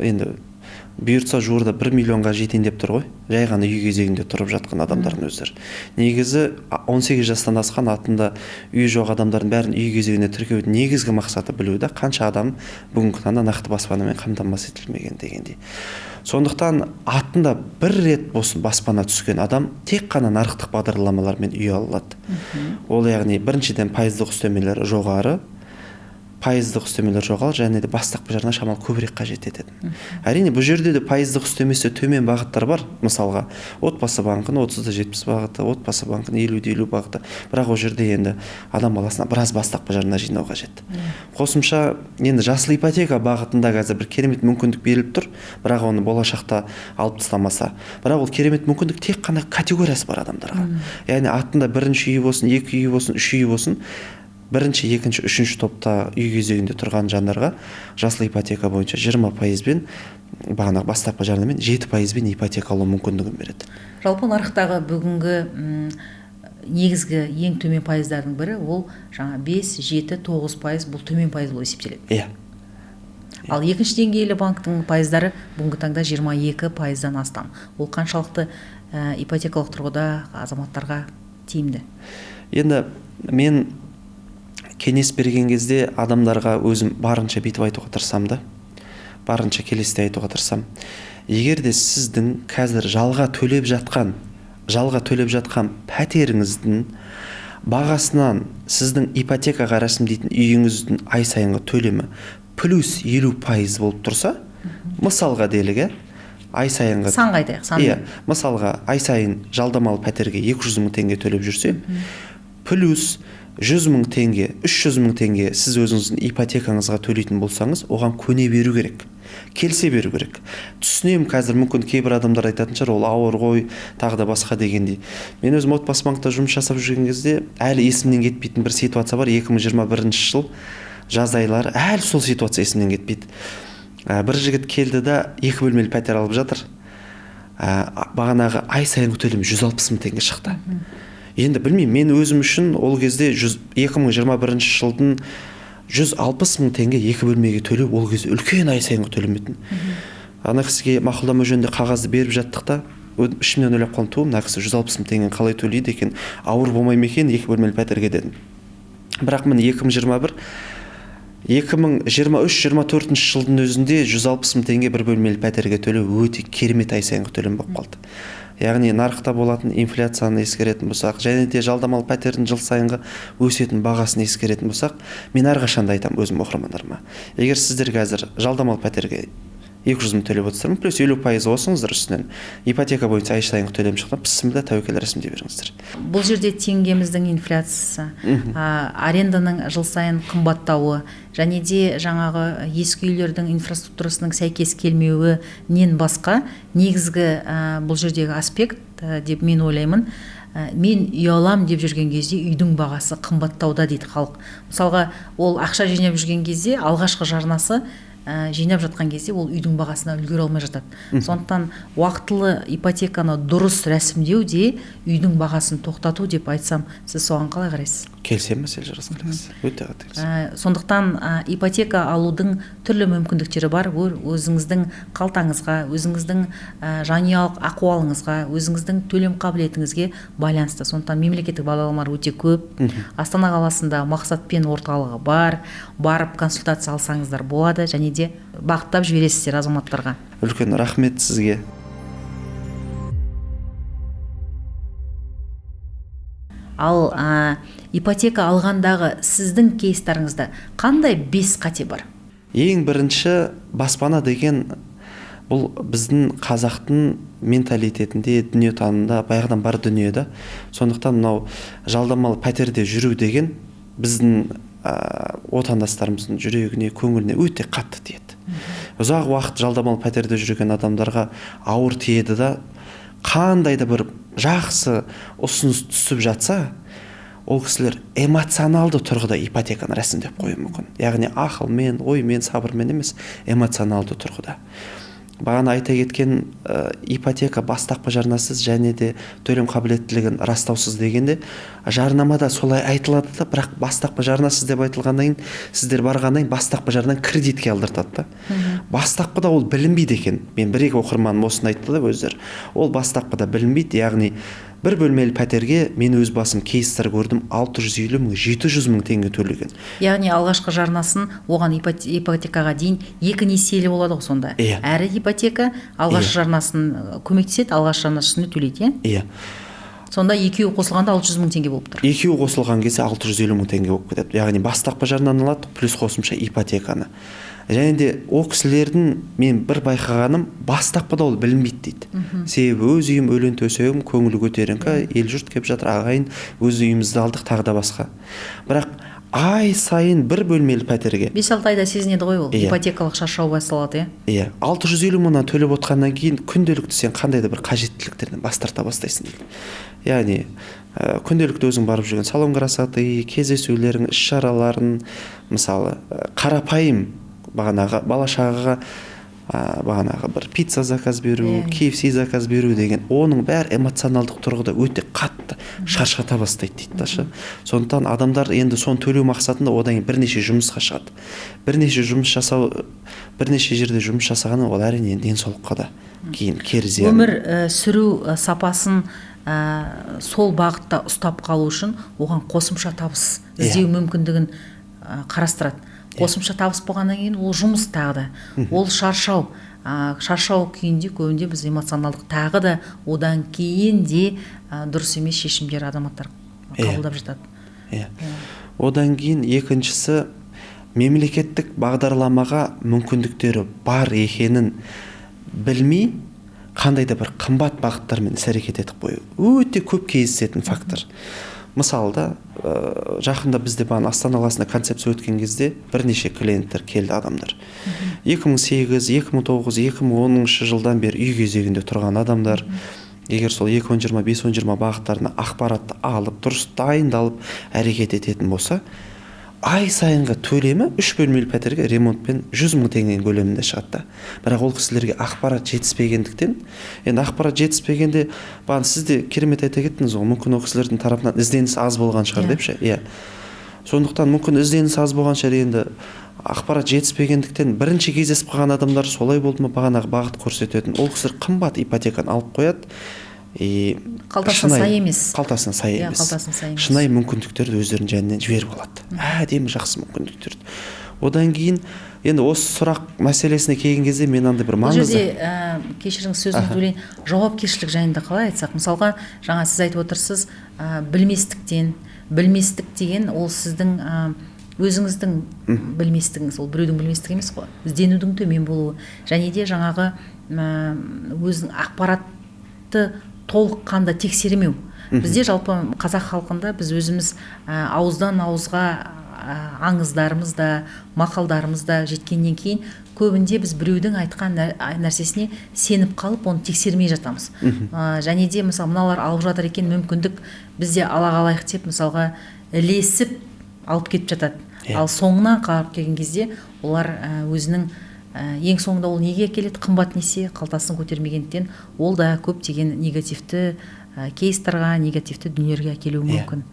енді бұйыртса, жуырда 1 миллионға жетейін деп тұр ғой, жай ғана үй кезегінде тұрып жатқан адамдардың өздері. Негізі 18 жастан асқан, атында үй жоқ адамдардың бәрін үй кезегіне тіркеудің негізгі мақсаты білу да, қанша адам бүгінгі таңда нақты баспанамен қамтамасыз етілмеген дегендей. Сондықтан атында бір рет болсын баспана түскен адам тек қана нарықтық бағдарламалармен үй ала алады. Ол, яғни, біріншіден, пайыздық үстемелері жоғары, пайыздық үстемелер жоғары және де бастапқы жарна шамалы көбірек қажет етеді. Әрине, бұл жерде де пайыздық үстемесі төмен бағыттар бар. Мысалға, Отбасы банкінің 30-70 бағыты, Отбасы банкінің 50-50 бағыты. Бірақ ол жерде енді адам баласына біраз бастапқы жарна жинау қажет. Қосымша енді жасыл ипотека бағытында қазір бір керемет мүмкіндік беріліп тұр, бірақ оны болашақта алып тастамаса. Бірақ ол керемет мүмкіндік тек қана категориясы бар адамдарға. Яғни атында бірінші үй болсын, екі үй болсын, үш үй болсын, бірінші, екінші, үшінші топта үй кезегінде тұрған жандарға жасыл ипотека бойынша 20%-бен, бағанағы бастапқы жарнамен 7%-бен ипотека алу мүмкіндігін береді. Жалпы нарықтағы бүгінгі негізгі ең төмен пайыздардың бірі ол жаңа 5, 7, 9%, бұл төмен пайыз болып есептеледі. Иә. Ал екінші деңгейлі банктің пайыздары бүгінгі таңда 22%-дан астам. Ол қаншалықты ипотекалық тұрғыда азаматтарға тиімді? Енді мен кеңес берген кезде адамдарға өзім барынша бүйтіп айтуға тырысамын да, барынша келесіде айтуға тырысамын. Егер де сіздің қазір жалға төлеп жатқан жалға төлеп жатқан пәтеріңіздің бағасынан сіздің ипотекаға рәсімдейтін үйіңіздің ай сайынғы төлемі плюс 50% болып тұрса, мысалға делік, ай сайынғы санға айтайық, сан. Иә, мысалға ай сайын жалдамалы пәтерге 200 мың теңге төлеп жүрсе, плюс 100 мың теңге, 300 мың теңге сіз өзіңіздің ипотекаңызға төлейтін болсаңыз, оған көне беру керек, келсе беру керек. Түсінемін, қазір мүмкін кейбір адамдар айтатын шығар, ол ауыр ғой, тағы да басқа дегендей. Мен өзім Отбасы банкта жұмыс жасап жүрген кезде әлі есімнен кетпейтін бір ситуация бар. 2021 жыл жаз айлары, әлі сол ситуация есімнен кетпейді. Бір жігіт келді да, 2 бөлмелі пәтер алып жатыр. Бағанағы ай сайынғы төлем 160 мың теңге шықты. Енді білмеймін, мен өзім үшін ол кезде 2021 жылдың 160 мың теңге 2 бөлмеге төлеу ол кезде үлкен ай сайынғы төлем етін. Ана кісіге мақұлдама жөнінде қағазды беріп жаттық та, ішімнен ойлап қалдым, ту, мына кісі 160 мың теңгені қалай төлейді екен, ауыр болмай ма екен 2 бөлмелі пәтерге дедім. Бірақ міне 2021, 2023-24 жылдың өзінде 160 мың теңге бір бөлмелі пәтерге төлеу өте керемет ай сайынғы төлем болып қалды. Яғни нарықта болатын инфляцияны ескеретін болсақ, және де жалдамалы пәтердің жыл сайынғы өсетін бағасын ескеретін болсақ, мен әрқашанда айтамын өзім оқырмандарыма. Егер сіздер қазір жалдамалы пәтерге 200 мың төлеп отырсыздар, плюс 50% қосыңыздар үстінен, ипотека бойынша ай сайынғы төлем шықты, пісімді тәуекел рәсімдей беріңіздер. Бұл жерде теңгеміздің инфляциясы, аренданың жыл сайын қымбаттауы, және де жаңағы ескі үйлердің инфраструктурасының сәйкес келмеуінен басқа негізгі бұл жердегі аспект деп мен ойлаймын, мен үй алам деп жүрген кезде үйдің бағасы қымбаттауда дейді халық. Мысалға, ол ақша жинап жүрген кезде алғашқы жарнасы жинап жатқан кезде ол үйдің бағасына үлгере алмай жатады. Сондықтан уақытылы ипотеканы дұрыс рәсімдеу де үйдің бағасын тоқтату деп айтсам, сіз соған қалай қарайсыз? Келісемін, Әсел Жарасқалиқызы. Өте қатты келісемін. Сондықтан ипотека алудың түрлі мүмкіндіктері бар. Өзіңіздің қалтаңызға, өзіңіздің жанұялық ахуалыңызға, өзіңіздің төлем қабілетіңізге байланысты. Сондықтан мемлекеттік бағдарламалар өте көп. Астана қаласында Мақсатпен орталығы бар. Барып консультация алсаңыздар болады, және де бағыттап жібересіздер азаматтарға. Үлкен рахмет сізге. Ал ипотека алғандағы сіздің кейстарыңызда қандай 5 қате бар? Ең бірінші, баспана деген бұл біздің қазақтың менталитетінде, дүниетанымында баяғыдан бар дүние да. Сондықтан мынау жалдамалы пәтерде жүру деген біздің отандастарымыздың жүрегіне, көңіліне өте қатты тиеді. Ұзақ уақыт жалдамалы пәтерде жүрген адамдарға ауыр тиеді да, қандай да бір жақсы ұсыныс түсіп жатса, ол кісілер эмоционалды тұрғыда ипотеканы рәсімдеп қоюы мүмкін. Яғни ақылмен, оймен, сабырмен емес, эмоционалды тұрғыда. Бағана айта кеткен ипотека бастапқы жарнасыз және де төлем қабілеттілігін растаусыз дегенде, жарнамада солай айтылады да, бірақ бастапқы жарнасыз деп айтылғаннан кейін сіздер барғаннан кейін бастапқы жарнаны кредитке алдыртады да. Бастапқыда ол білінбейді екен. Мен бір-екі оқырманым осыны айтты да өздері. Ол бастапқыда білінбейді, яғни бір бөлмелі пәтерге мен өз басым кейстер көрдім, 650 мың, 700 мың теңге төлеген. Яғни алғашқы жарнасын оған ипотекаға дейін 2 несиелі болады ғой сонда. Иә. Әрі ипотека алғашқы жарнасын көмектеседі, алғашқы жарнасын төлейді, иә? Иә. Сонда екеуі қосылғанда 600 мың теңге болып тұр. Екеуі қосылған кезде 650 мың теңге болып кетеді. Яғни бастапқы жарнаны алады, плюс қосымша ипотеканы. Және де ол кісілердің мен бір байқағаным, бастапқыда ол білінбейді дейді. Себебі өз үйім, өлең төсегім, көңілі көтеріңкі, ел жұрт келіп жатыр, ағайын, өз үйімізді алдық, тағы да басқа. Бірақ ай сайын бір бөлмелі пәтерге 5-6 айда сезінеді ғой ол, Иә. ипотекалық шаршау басталады, иә? Иә, 650 мыңнан төлеп отқаннан кейін күнделікті сен қандай да бір қажеттіліктерден бас тарта бастайсың дейді. Яғни, күнделікті өзің барып жүрген салон красоты, кездесулерің, іс-шараларын, мысалы, қарапайым бағанағы бала шағаға, бағанағы бір пицца заказ беру, KFC заказ беру деген, оның бәрі эмоционалдық тұрғыда өте қатты шаршата бастайды дейді да шы. Сондықтан адамдар енді соны төлеу мақсатында одан кейін бірнеше жұмысқа шығады. Бірнеше жұмыс жасау, бірнеше жерде жұмыс жасағаны ол әрине денсаулыққа да кейін кері зиян. Өмір сүру сапасын сол бағытта ұстап қалу үшін оған қосымша табыс іздеу мүмкіндігін қарастырады. Қосымша табыс болғаннан кейін ол жұмыс тағы да, ол шаршау. Шаршау күйінде көбінде біз эмоционалдық тағы да одан кейін де дұрыс емес шешімдер азаматтар қабылдап жатады. Иә. Одан кейін екіншісі, мемлекеттік бағдарламаға мүмкіндіктері бар екенін білмей, қандай да бір қымбат бағыттармен іс әрекет етіп қою. Өте көп кездесетін фактор. Мысалы да, жақында бізде бағана Астана қаласында концепция өткен кезде бірнеше клиенттер келді, адамдар. 2008, 2009, 2010 жылдан бері үй кезегінде тұрған адамдар, егер сол 2-10-20, 5-10-20 бағыттарына ақпаратты алып, дұрыс дайындалып әрекет ететін болса, ай сайынғы төлемі 3 бөлмелі пәтерге ремонтпен 100 мың теңгенің көлемінде шығады да. Бірақ ол кісілерге ақпарат жетіспегендіктен, енді ақпарат жетіспегенде, бағана сіз де керемет айта кеттіңіз ғой, мүмкін ол кісілердің тарапынан ізденіс аз болған шығар деп ше. Иә. Сондықтан мүмкін ізденіс аз болған шығар, енді ақпарат жетіспегендіктен бірінші кездесіп қалған адамдар солай болды ма, бағанағы бағыт көрсететін. Ол кісілер қымбат ипотеканы алып қояды. И қалтасына сай емес. Қалтасына сай емес. Қалтасына сай емес. Шынайы мүмкіндіктерді өздерінің жанынан жіберіп алады. Әдемі жақсы мүмкіндіктерді. Одан кейін енді осы сұрақ мәселесіне келген кезде мен андай бір Бұл маңызды жерде, кешіріңіз, сөзіңізді бөлейін, жауапкершілік жайында қалай айтсақ? Мысалға, жаңа сіз айтып отырсыз, білместіктен, білместік деген ол сіздің, өзіңіздің білместігіңіз, ол біреудің білместігі емес қой. Ізденудің төмен болуы және де жаңағы, өзінің ақпаратты толыққанды тексермеу. Бізде жалпы қазақ халқында біз өзіміз, ауыздан ауызға, аңыздарымыз да, мақалдарымыз да жеткеннен кейін көбінде біз біреудің айтқан нәрсесіне сеніп қалып, оны тексермей жатамыз. Және де мысалы мыналар алып жатыр екен, мүмкіндік біз де ала қалайық деп мысалға ілесіп алып кетіп жатады. Ал соңынан қарап келген кезде олар, өзінің, ең соңында ол неге келеді? Қымбат несие, қалтасын көтермегендіктен ол да көптеген негативті, кейстарға, негативті дүниелерге әкелуі мүмкін.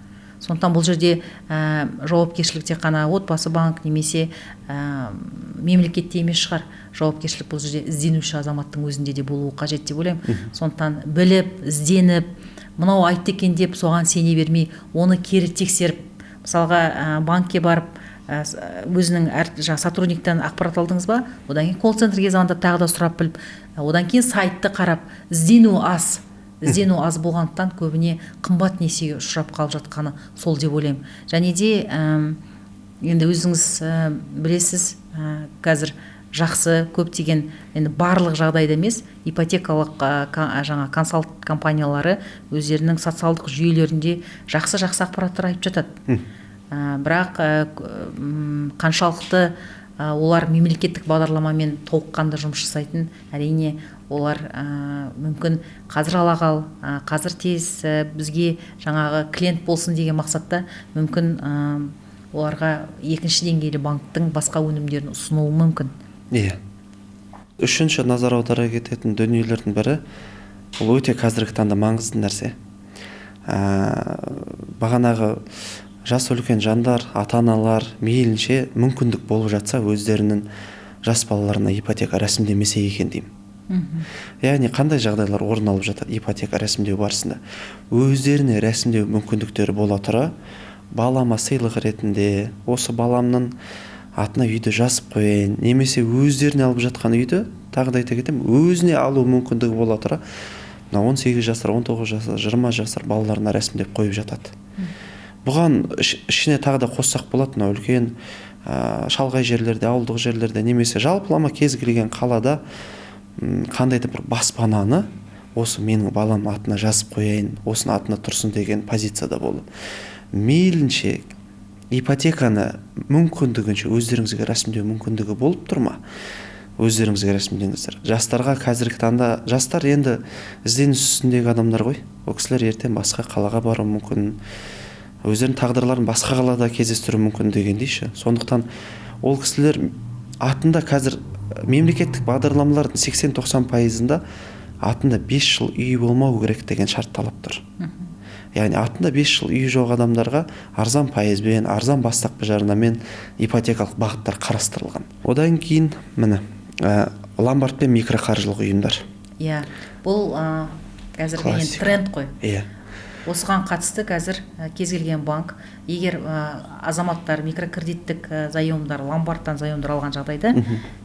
Сондықтан бұл жерде, жауапкершілік тек қана отбасы банк немесе, мемлекетте емес шығар. Жауапкершілік бұл жерде ізденуші азаматтың өзінде де болуы қажет деп ойлаймын. Сондықтан біліп, ізденіп, мынау айтты екен деп соған сене бермей, оны кері тексеріп, мысалға, банкке барып, өзінің әр, жаңа сотрудниктен ақпарат алдыңыз ба, одан кейін колл-центрге звондап тағы да сұрап біліп, одан кейін сайтты қарап, іздену аз. Іздену аз болғандықтан көбіне қымбат несиеге ұшырап қалып жатқаны сол деп ойлаймын. Және де, енді өзіңіз, білесіз, қазір жақсы көптеген, енді барлық жағдайда емес, ипотекалық, жаңа консалт компаниялары өздерінің социалдық жүйелерінде жақсы-жақсы ақпараттар айтып жатады. Бірақ, қаншалықты, олар мемлекеттік бағдарламамен толыққанды жұмыс жасайтын, әрине олар, мүмкін қазір ала қал, қазір тез, бізге жаңағы клиент болсын деген мақсатта мүмкін, оларға екінші деңгейлі банктің басқа өнімдерін ұсынуы мүмкін. Иә. Үшінші назар аудара кететін дүниелердің бірі, бұл өте қазіргі таңда маңызды нәрсе. Бағанағы жас үлкен жандар, ата-аналар мейлінше мүмкіндік болып жатса өздерінің жас балаларына ипотека рәсімдемесе екен деймін. Яғни қандай жағдайлар орын алып жатады ипотека рәсімдеу барысында? Өздеріне рәсімдеу мүмкіндіктері бола тұра, балама сыйлық ретінде осы баламның атына үйді жазып қояйын, немесе өздеріне алып жатқан үйді, тағы да айта кетемін, өзіне алу мүмкіндігі бола тұра, мына 18 жасар, 19 жасар, 20 жасар балаларына рәсімдеп қойып жатады. Бұған ішіне тағы да қоссақ болады, мына үлкен, шалғай жерлерде, ауылдық жерлерде, немесе жалпылама кез келген қалада, қандай да бір баспананы осы менің балам атына жазып қояйын, осының атына тұрсын деген позицияда болу. Мейлінше ипотеканы мүмкіндігінше өздеріңізге рәсімдеу мүмкіндігі болып тұр ма? Өздеріңізге рәсімдеңіздер. Жастарға қазіргі таңда, жастар енді ізденіс үстіндегі адамдар ғой. Ол кісілер ертең басқа қалаға баруы мүмкін, өздерінің тағдырларын басқа қалада кездестіруі мүмкін дегендей ше. Сондықтан ол кісілер атында қазір мемлекеттік бағдарламалардың сексен-тоқсан пайызында атында 5 жыл үй болмау керек деген шарт талап тұр. Яғни атында 5 жыл үйі жоқ адамдарға арзан пайызбен, арзан бастапқы жарнамен ипотекалық бағыттар қарастырылған. Одан кейін міне, ломбард пен микроқаржылық ұйымдар. Иә, бұл, қазіргі енді Классика. тренд қой. Иә. Осыған қатысты қазір кез келген банк, егер азаматтар микрокредиттік заемдар, ломбардтан заемдар алған жағдайда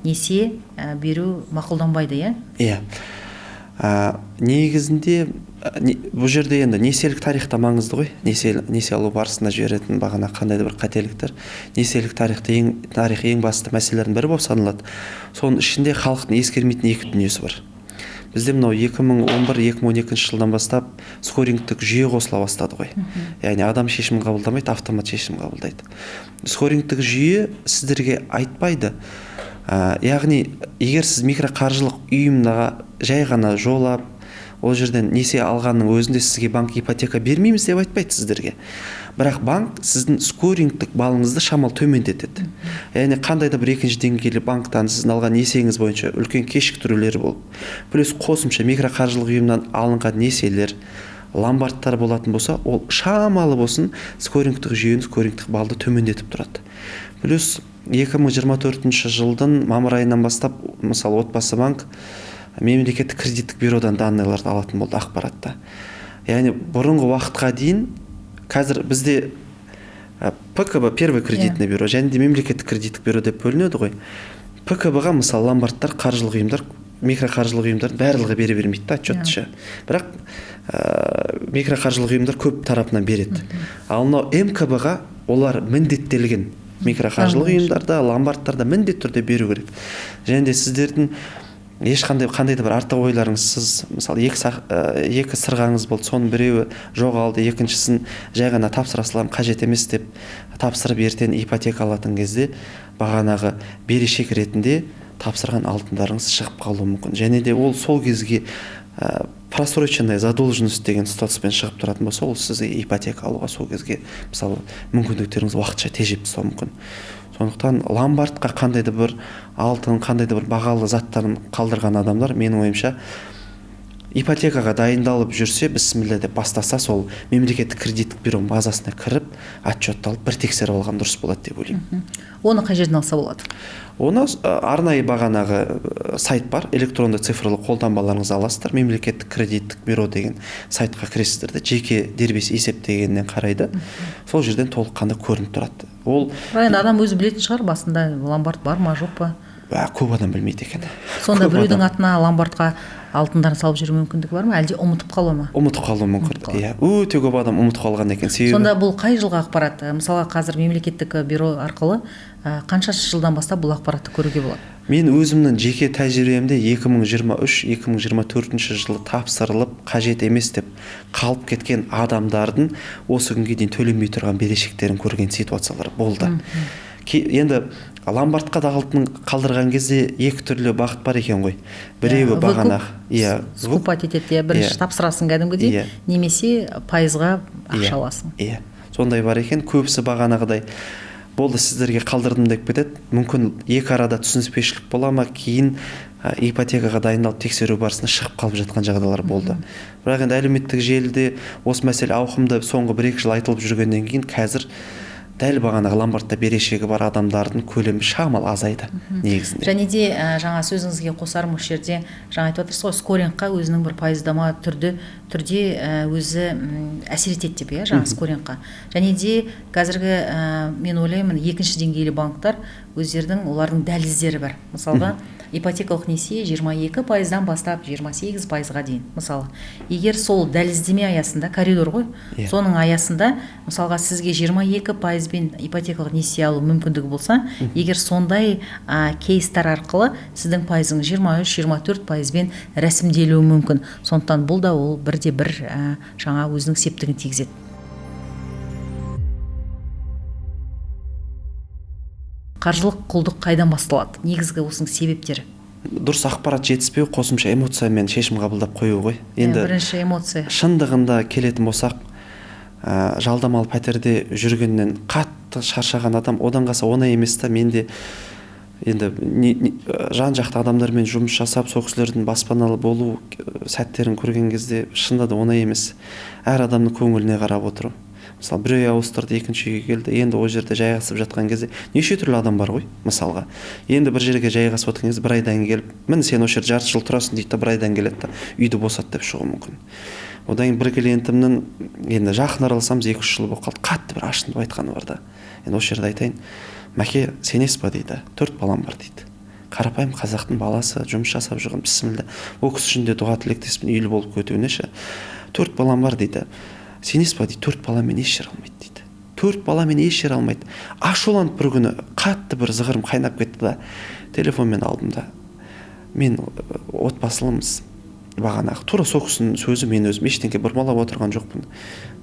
несие беру мақұлданбайды, иә? Иә. Негізінде бұл жерде енді несиелік тарих та маңызды ғой. Несие алу барысында жіберетін бағана қандай да бір қателіктер. Несиелік тарих ең басты мәселелердің бірі болып саналады. Соның ішінде халықтың ескермейтін екі дүниесі бар. Бізде мынау 2011-2012 жылдан бастап скорингтік жүйе қосыла бастады ғой. Яғни адам шешім қабылдамайды, автомат шешім қабылдайды. Скорингтік жүйе сіздерге айтпайды. Яғни егер сіз микроқаржылық ұйымға жай ғана жолап, ол жерден несие алғанның өзінде сізге банк ипотека бермейміз деп айтпайды сіздерге. Бірақ банк сіздің скорингтік балыңызды шамалы төмендетеді. Яғни қандай да бір екінші деңгейлі банктан сіздің алған несиеңіз бойынша үлкен кешіктірулер болып, плюс қосымша микроқаржылық ұйымнан алынған несиелер, ломбардтар болатын болса, ол шамалы болсын скорингтік жүйені, скорингтік балды төмендетіп тұрады. Плюс 2024 жылдың мамыр айынан бастап, мысалы, Отбасы банк мемлекеттік кредиттік бюродан данныйларды алатын болды, ақпаратты. Яғни бұрынғы уақытқа дейін, қазір бізде ПКБ, первый кредитный бюро, және де мемлекеттік кредиттік бюро деп бөлінеді ғой. ПКБ-ға мысалы ломбардтар, қаржылық ұйымдар, микроқаржылық ұйымдар барлығы бере бермейді да отчетты ше. Бірақ микроқаржылық ұйымдар көп тарапынан береді. Ал мынау МКБ-ға олар міндеттелген. Микроқаржылық ұйымдарда, ломбардтарда міндетті түрде беру керек. Және де сіздердің ешқандай қандай да бір артық ойларыңызсыз, мысалы, екі сырғаңыз болды, соның біреуі жоғалды, екіншісін жай ғана тапсыра саламын, қажет емес деп тапсырып ертең ипотека алатын кезде бағанағы берешек ретінде тапсырған алтындарыңыз шығып қалуы мүмкін. Және де ол сол кезге просроченная задолженность деген статуспен шығып тұратын болса, ол сізге ипотека алуға сол кезге мысалы мүмкіндіктеріңіз уақытша тежеп тастауы мүмкін. Сондықтан ломбардқа қандай да бір алтын, қандай да бір бағалы заттарын қалдырған адамдар, менің ойымша, ипотекаға дайындалып жүрсе, бісміллә деп бастаса, сол мемлекеттік кредиттік бюроның базасына кіріп, отчетты алып, бір тексеріп алған дұрыс болады деп ойлаймын. Оны қай жерден алса болады? Оны арнайы бағанағы сайт бар, электронды цифрлы қолданбаларыңызды аласыздар, мемлекеттік кредиттік бюро деген сайтқа кіресіздер де, жеке дербес есеп дегеннен қарайды. Сол жерден толыққанды көрініп тұрады. Ол бірақ енді адам өзі білетін шығар, басында ломбард бар ма, жоқ па? Көп адам білмейді екен. Сонда біреудің атына ломбардқа алтындарын салып жүру мүмкіндігі бар ма, әлде ұмытып қалу ма? Ұмытып қалуы мүмкін. Иә, өте көп адам ұмытып қалған екен. Себебі сонда бұл қай жылғы ақпарат? Мысалға, қазір мемлекеттік бюро арқылы қаншасы жылдан бастап бұл ақпаратты көруге болады? Мен өзімнің жеке тәжірибемде 2023-2024 жылы тапсырылып, қажет емес деп қалып кеткен адамдардың осы күнге дейін төленбей тұрған берешектерін көрген ситуациялар болды. Енді ломбардқа да алтын қалдырған кезде екі түрлі бағыт бар екен ғой. Біреуі бағана, иә, скупать етеді, бірінші тапсырасың кәдімгідей, немесе пайызға ақша аласың. Иә, сондай бар екен. Көбісі бағанағыдай болды, сіздерге қалдырдым деп кетеді. Мүмкін екі арада түсініспеушілік бола ма, кейін ипотекаға дайындалып тексеру барысында шығып қалып жатқан жағдайлар болды. Бірақ енді әлеуметтік желіде осы мәселе ауқымды соңғы 1-2 жыл айтылып жүргеннен кейін қазір дәл бағанағы ломбардта берешегі бар адамдардың көлемі шамалы азайды негізінде. Және де жаңа сөзіңізге қосарым, осы жерде жаңа айтып отырсыз ғой, скорингқа өзінің бір пайыздама түрде өзі әсер етеді деп, иә, жаңа скорингқа. Және де қазіргі мен ойлаймын, екінші деңгейлі банктар өздерінің олардың дәліздері бар. Мысалға, ипотекалық несие 22%-дан бастап 28%-ға дейін. Мысалы, егер сол дәліздеме аясында, коридор ғой, соның аясында, мысалға, сізге 22%-бен ипотекалық несие алу мүмкіндігі болса, егер сондай кейстар арқылы сіздің пайызыңыз 23-24%-бен рәсімделуі мүмкін. Сондықтан бұл да ол бірде бір жаңа өзінің септігін тигізеді. Қаржылық құлдық қайдан басталады? Негізгі осының себептері? Дұрыс ақпарат жетіспеу, қосымша эмоциямен шешім қабылдап қою ғой. Енді бірінші эмоция. Шындығында келетін болсақ, жалдамалы пәтерде жүргеннен қатты шаршаған адам, одан қалса оңай емес та. Мен де енді жан-жақты адамдармен жұмыс жасап, сол кісілердің баспаналы болу сәттерін көрген кезде шынында да оңай емес. Әр адамның көңіліне қарап отыру. Мысалы, бір үй ауыстырды, екінші үйге келді. Енді ол жерде жайғасып жатқан кезде неше түрлі адам бар ғой, мысалға. Енді бір жерге жайғасып отырған кезде бір айдан келіп, міне сен осы жерде жарты жыл тұрасың дейді да, бір айдан келеді да, үйді босат деп шығуы мүмкін. Одан кейін бір клиентімнің енді жақын араласамыз, 2-3 жыл болып қалды, қатты бір ашынып айтқаны бар да. Енді осы жерде айтайын. Мәке, сенесіз ба дейді, 4 балам бар дейді. Қарапайым қазақтың баласы, жұмыс жасап жүрген, бісміллә. Ол кісі үшін де дұға тілектеспін, үйлі болып кетуіне ше. 4 балам бар дейді. Сенесіз ба дейді, 4 баламен еш жер алмайды дейді. 4 баламен еш жер алмайды. Ашуланып бір күні қатты бір зығырым қайнап кетті да, телефонмен алдым да. Мен отбасылымыз бағанағы. Тура сол кісінің сөзі, мен өзім ештеңе бұрмалап отырған жоқпын.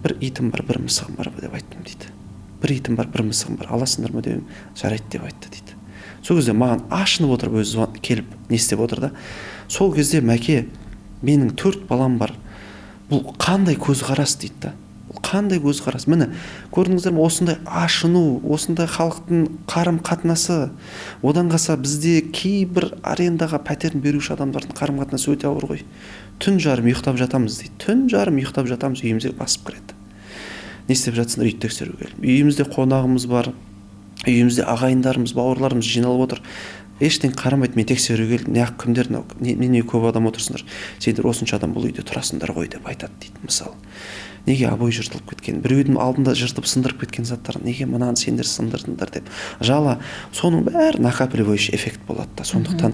Бір итім бар, бір мысығым бар деп айттым дейді. Бір итім бар, бір мысығым бар, аласыңдар ма деп, жарайды деп айтты дейді. Сол кезде маған ашынып отырып өзі келіп не істеп отыр да. Сол кезде Мәке, менің 4 балам бар, бұл қандай көзқарас дейді да. Бұл қандай көзқарас? Міне, көрдіңіздер ме, осындай ашыну, осындай халықтың қарым қатынасы. Одан қалса бізде кейбір арендаға пәтерін беруші адамдардың қарым қатынасы өте ауыр ғой. Түн жарым ұйықтап жатамыз дейді. Түн жарым ұйықтап жатамыз, үйімізге басып кіреді. Не істеп жатсыңдар, үйді тексеруге келдім. Үйімізде қонағымыз бар, үйімізде ағайындарымыз, бауырларымыз жиналып отыр. Ештеңе қарамайды, мен тексеруге келдім. Неғып кімдер мынау, не көп адам отырсыңдар, сендер осынша адам бұл үйде тұрасыңдар ғой деп айтады дейді. Мысалы, неге обой жыртылып кеткен, біреудің алдында жыртып сындырып кеткен заттар, неге мынаны сендер сындырдыңдар деп жала, соның бәрі накапливающий эффект болады да. Сондықтан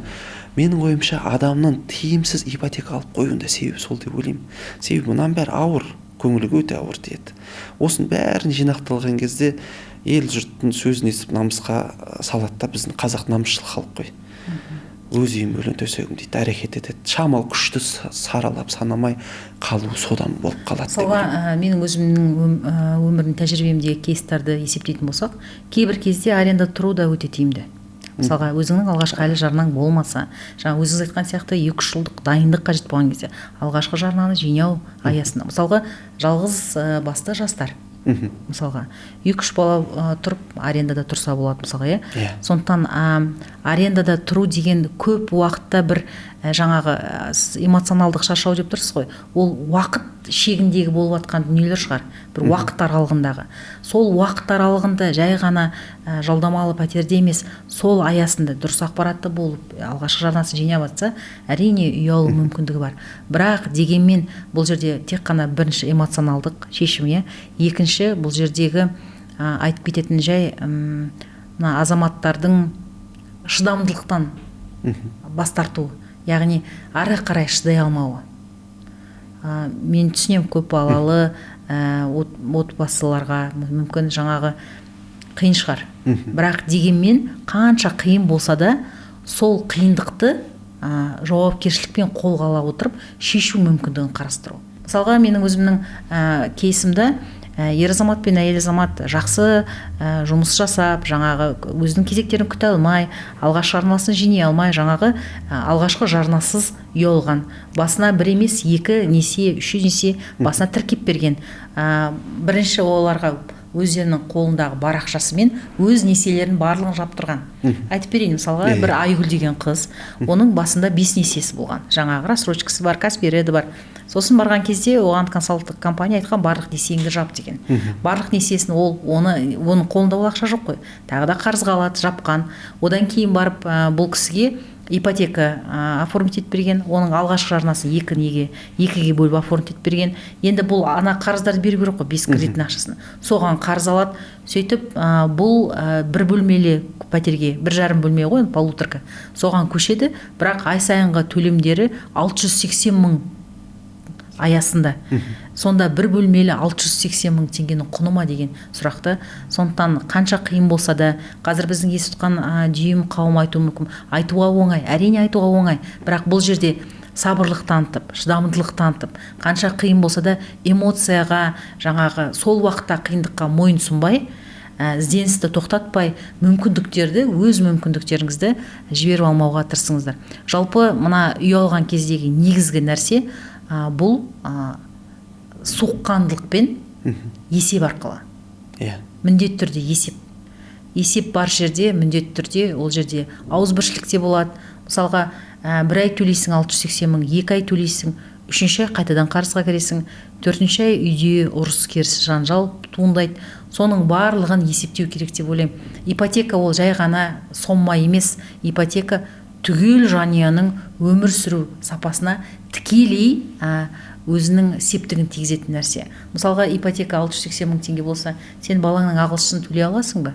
менің ойымша, адамның тиімсіз ипотека алып қоюында себеп сол деп ойлаймын. Себебі мынаның бәрі ауыр, көңілге өте ауыр тиеді. Осының бәрін жинақталған кезде ел жұрттың сөзін естіп намысқа салады да. Біздің қазақ намысшыл халық қой. Өз үйім өлең төсегім дейді, әрекет етеді. Шамалы күшті саралап санамай қалу содан болып қалады деп Мысалға, ойлаймын. Менің өзімнің өмірдің тәжірибемдегі кейстарды есептейтін болсақ, кейбір кезде аренда тұру да өте тиімді. Мысалға, өзіңнің алғашқы әлі жарнаң болмаса, жаңа өзіңіз айтқан сияқты 2-3 жылдық дайындық қажет болған кезде алғашқы жарнаны жинау аясында, мысалға, жалғыз басты жастар, мысалға, 2-3 бала тұрып арендада тұрса болады, мысалға, иә? Сондықтан арендада тұру деген көп уақытта бір жаңағы эмоционалдық шаршау деп тұрсыз ғой, ол уақыт шегіндегі болып жатқан дүниелер шығар, бір уақыт аралығындағы. Сол уақыт аралығында жай ғана жалдамалы пәтерде емес, сол аясында дұрыс ақпаратты болып, алғашқы жарнасын жинап жатса, әрине үй алу мүмкіндігі бар. Бірақ дегенмен бұл жерде тек қана бірінші эмоционалдық шешім, иә, екінші бұл жердегі айтып кететін жай, мына азаматтардың шыдамдылықтан бас тартуы, яғни ары қарай шыдай алмауы. Мен түсінемін, көп балалы отбасыларға мүмкін жаңағы қиын шығар. Бірақ дегенмен қанша қиын болса да, сол қиындықты жауапкершілікпен қолға ала отырып шешу мүмкіндігін қарастыру. Мысалға, менің өзімнің кейсімді, ер азамат пен әйел азамат жақсы жұмыс жасап, жаңағы өзінің кезектерін күте алмай, алғашқы жарнасын жинай алмай, жаңағы алғашқы жарнасыз үй алған. Басына бір емес, 2 несие, 3 несие басына тіркеп берген. Бірінші оларға өздерінің қолындағы бар ақшасымен өз несиелерін барлығын жаптырған. Айтып берейін, мысалға, бір Айгүл деген қыз, оның басында 5 несиесі болған. Жаңағы рассрочкасы бар, Каспи Реді бар. Сосын барған кезде оған консалттық компания айтқан, барлық несиеңді жап деген. Барлық несиесін ол, оның қолында ол ақша жоқ қой. Тағы да қарызға алады, жапқан. Одан кейін барып, бұл кісіге ипотека оформить етіп берген, оның алғашқы жарнасын екіге бөліп оформить етіп берген. Енді бұл ана қарыздарды беру керек қой, 5 кредиттің ақшасын. Соған қарыз алады. Сөйтіп, бұл бір бөлмелі пәтерге, бір жарым бөлме ғой, енді полуторка, соған көшеді, бірақ ай сайынғы төлемдері 680 мың аясында. Сонда бір бөлмелі 680 мың теңгенің құны ма деген сұрақты. Сондықтан қанша қиын болса да, қазір біздің естіп отқан дүйім қауым айтуы мүмкін, айтуға оңай, әрине айтуға оңай, бірақ бұл жерде сабырлық танытып, шыдамдылық танытып, қанша қиын болса да эмоцияға, жаңағы сол уақытта қиындыққа мойын сұнбай, ізденісті тоқтатпай, мүмкіндіктерді, өз мүмкіндіктеріңізді жіберіп алмауға тырысыңыздар. Жалпы мына үй алған кездегі негізгі нәрсе, бұл суыққандылықпен есеп арқылы. Міндетті түрде есеп. Есеп бар жерде міндетті түрде ол жерде ауызбіршілік те болады. Мысалға, бір ай төлейсің 680 мың, 2 ай төлейсің, үшінші ай қайтадан қарызға кіресің, төртінші ай үйде ұрыс керіс жанжал туындайды. Соның барлығын есептеу керек деп ойлаймын. Ипотека ол жай ғана сомма емес, ипотека түгел жанұяның өмір сүру сапасына тікелей, өзінің септігін тигізетін нәрсе. Мысалға, ипотека 680 мың теңге болса, сен балаңның ағылшынын төлей аласың ба?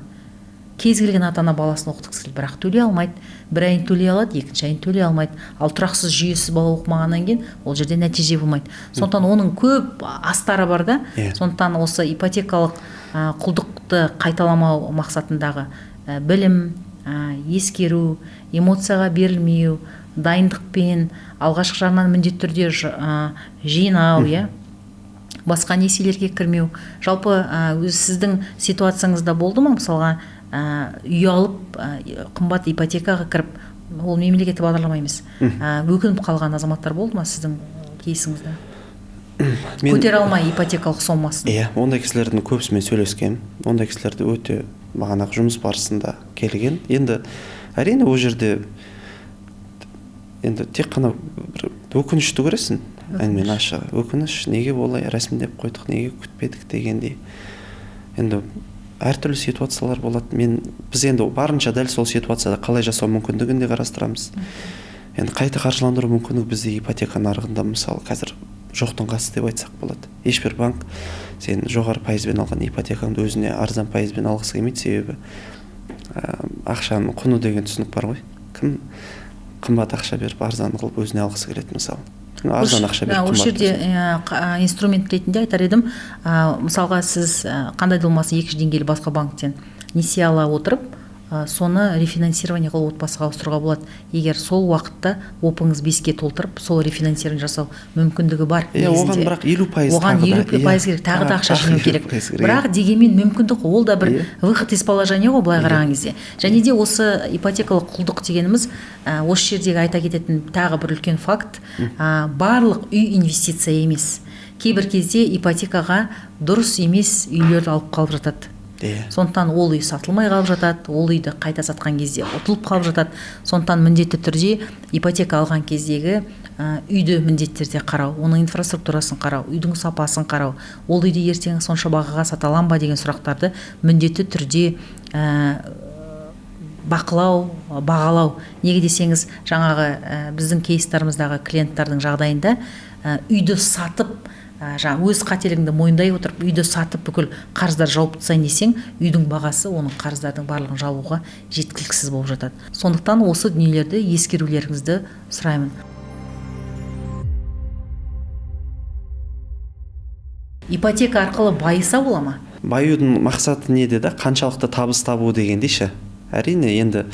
Кез келген ата-ана баласын оқытқысы келеді, бірақ төлей алмайды. Бір айын төлей алады, екінші айын төлей алмайды. Ал тұрақсыз, жүйесіз бала оқымағаннан кейін ол жерде нәтиже болмайды. Сондықтан оның көп астары бар да. Сондықтан осы ипотекалық құлдықты қайталамау мақсатындағы білім, ескеру, эмоцияға берілмеу, дайындықпен алғашқы жарнаны міндетті түрде жинау, иә, басқа несиелерге кірмеу. Жалпы өз сіздің ситуацияңызда болды ма, мысалға, үй алып, қымбат ипотекаға кіріп, ол мемлекеттік бағдарлама емес, өкініп қалған азаматтар болды ма сіздің кейсіңізде? Көтере алмай ипотекалық сомасын. Иә, ондай кісілердің көбісімен сөйлескенмін. Ондай кісілерді өте бағанағы жұмыс барысында келген. Енді әрине ол жерде енді тек қана бір өкінішті көресің, әңгіменің ашығы. Өкініш, неге олай рәсімдеп қойдық, неге күтпедік дегендей. Енді әртүрлі ситуациялар болады. Біз енді барынша дәл сол ситуацияда қалай жасау мүмкіндігін де қарастырамыз. Енді қайта қаржыландыру мүмкіндігі бізде ипотека нарығында мысалы қазір жоқтың қасы деп айтсақ болады. Ешбір банк сен жоғары пайызбен алған ипотекаңды өзіне арзан пайызбен алғысы келмейді, себебі ақшаның құны деген түсінік бар ғой. Кім қымбат ақша беріп арзан қылып өзіне алғысы келеді мысалы. Арзан ақша беріп қымбат. Осы жерде инструмент ретінде айтар едім, мысалға сіз қандай да болмасын екінші деңгейлі басқа банктен несие ала отырып, соны рефинансирование қылып отбасыға ауыстыруға болады. Егер сол уақытта ОП-ыңыз 5-ке толтырып, сол рефинансирование жасау мүмкіндігі бар. Иә, оған бірақ 50% оған 50% керек, тағы да ақша жинау керек. Бірақ дегенмен мүмкіндік, ол да бір выход из положения ғой былай қараған кезде. Және де осы ипотекалық құлдық дегеніміз, осы жердегі айта кететін тағы бір үлкен факт, барлық үй инвестиция емес. Кейбір кезде ипотекаға дұрыс емес үйлерді алып қалып жатады. Сондықтан ол үй сатылмай қалып жатады, ол үйді қайта сатқан кезде ұтылып қалып жатады. Сондықтан міндетті түрде ипотека алған кездегі үйді міндетті түрде қарау, оның инфраструктурасын қарау, үйдің сапасын қарау, ол үйді ертең сонша бағаға сата алам ба деген сұрақтарды міндетті түрде бақылау, бағалау. Неге десеңіз, жаңағы біздің кейстарымыздағы клиенттардың жағдайында үйді сатып, жаңа өз қателігіңді мойындай отырып, үйді сатып бүкіл қарыздар жауып тастайын десең, үйдің бағасы оның қарыздардың барлығын жабуға жеткіліксіз болып жатады. Сондықтан осы дүниелерді ескерулеріңізді сұраймын. Ипотека арқылы байыса бола ма? Баюдың мақсаты неде да? Қаншалықты табыс табу дегенде ше. Әрине, енді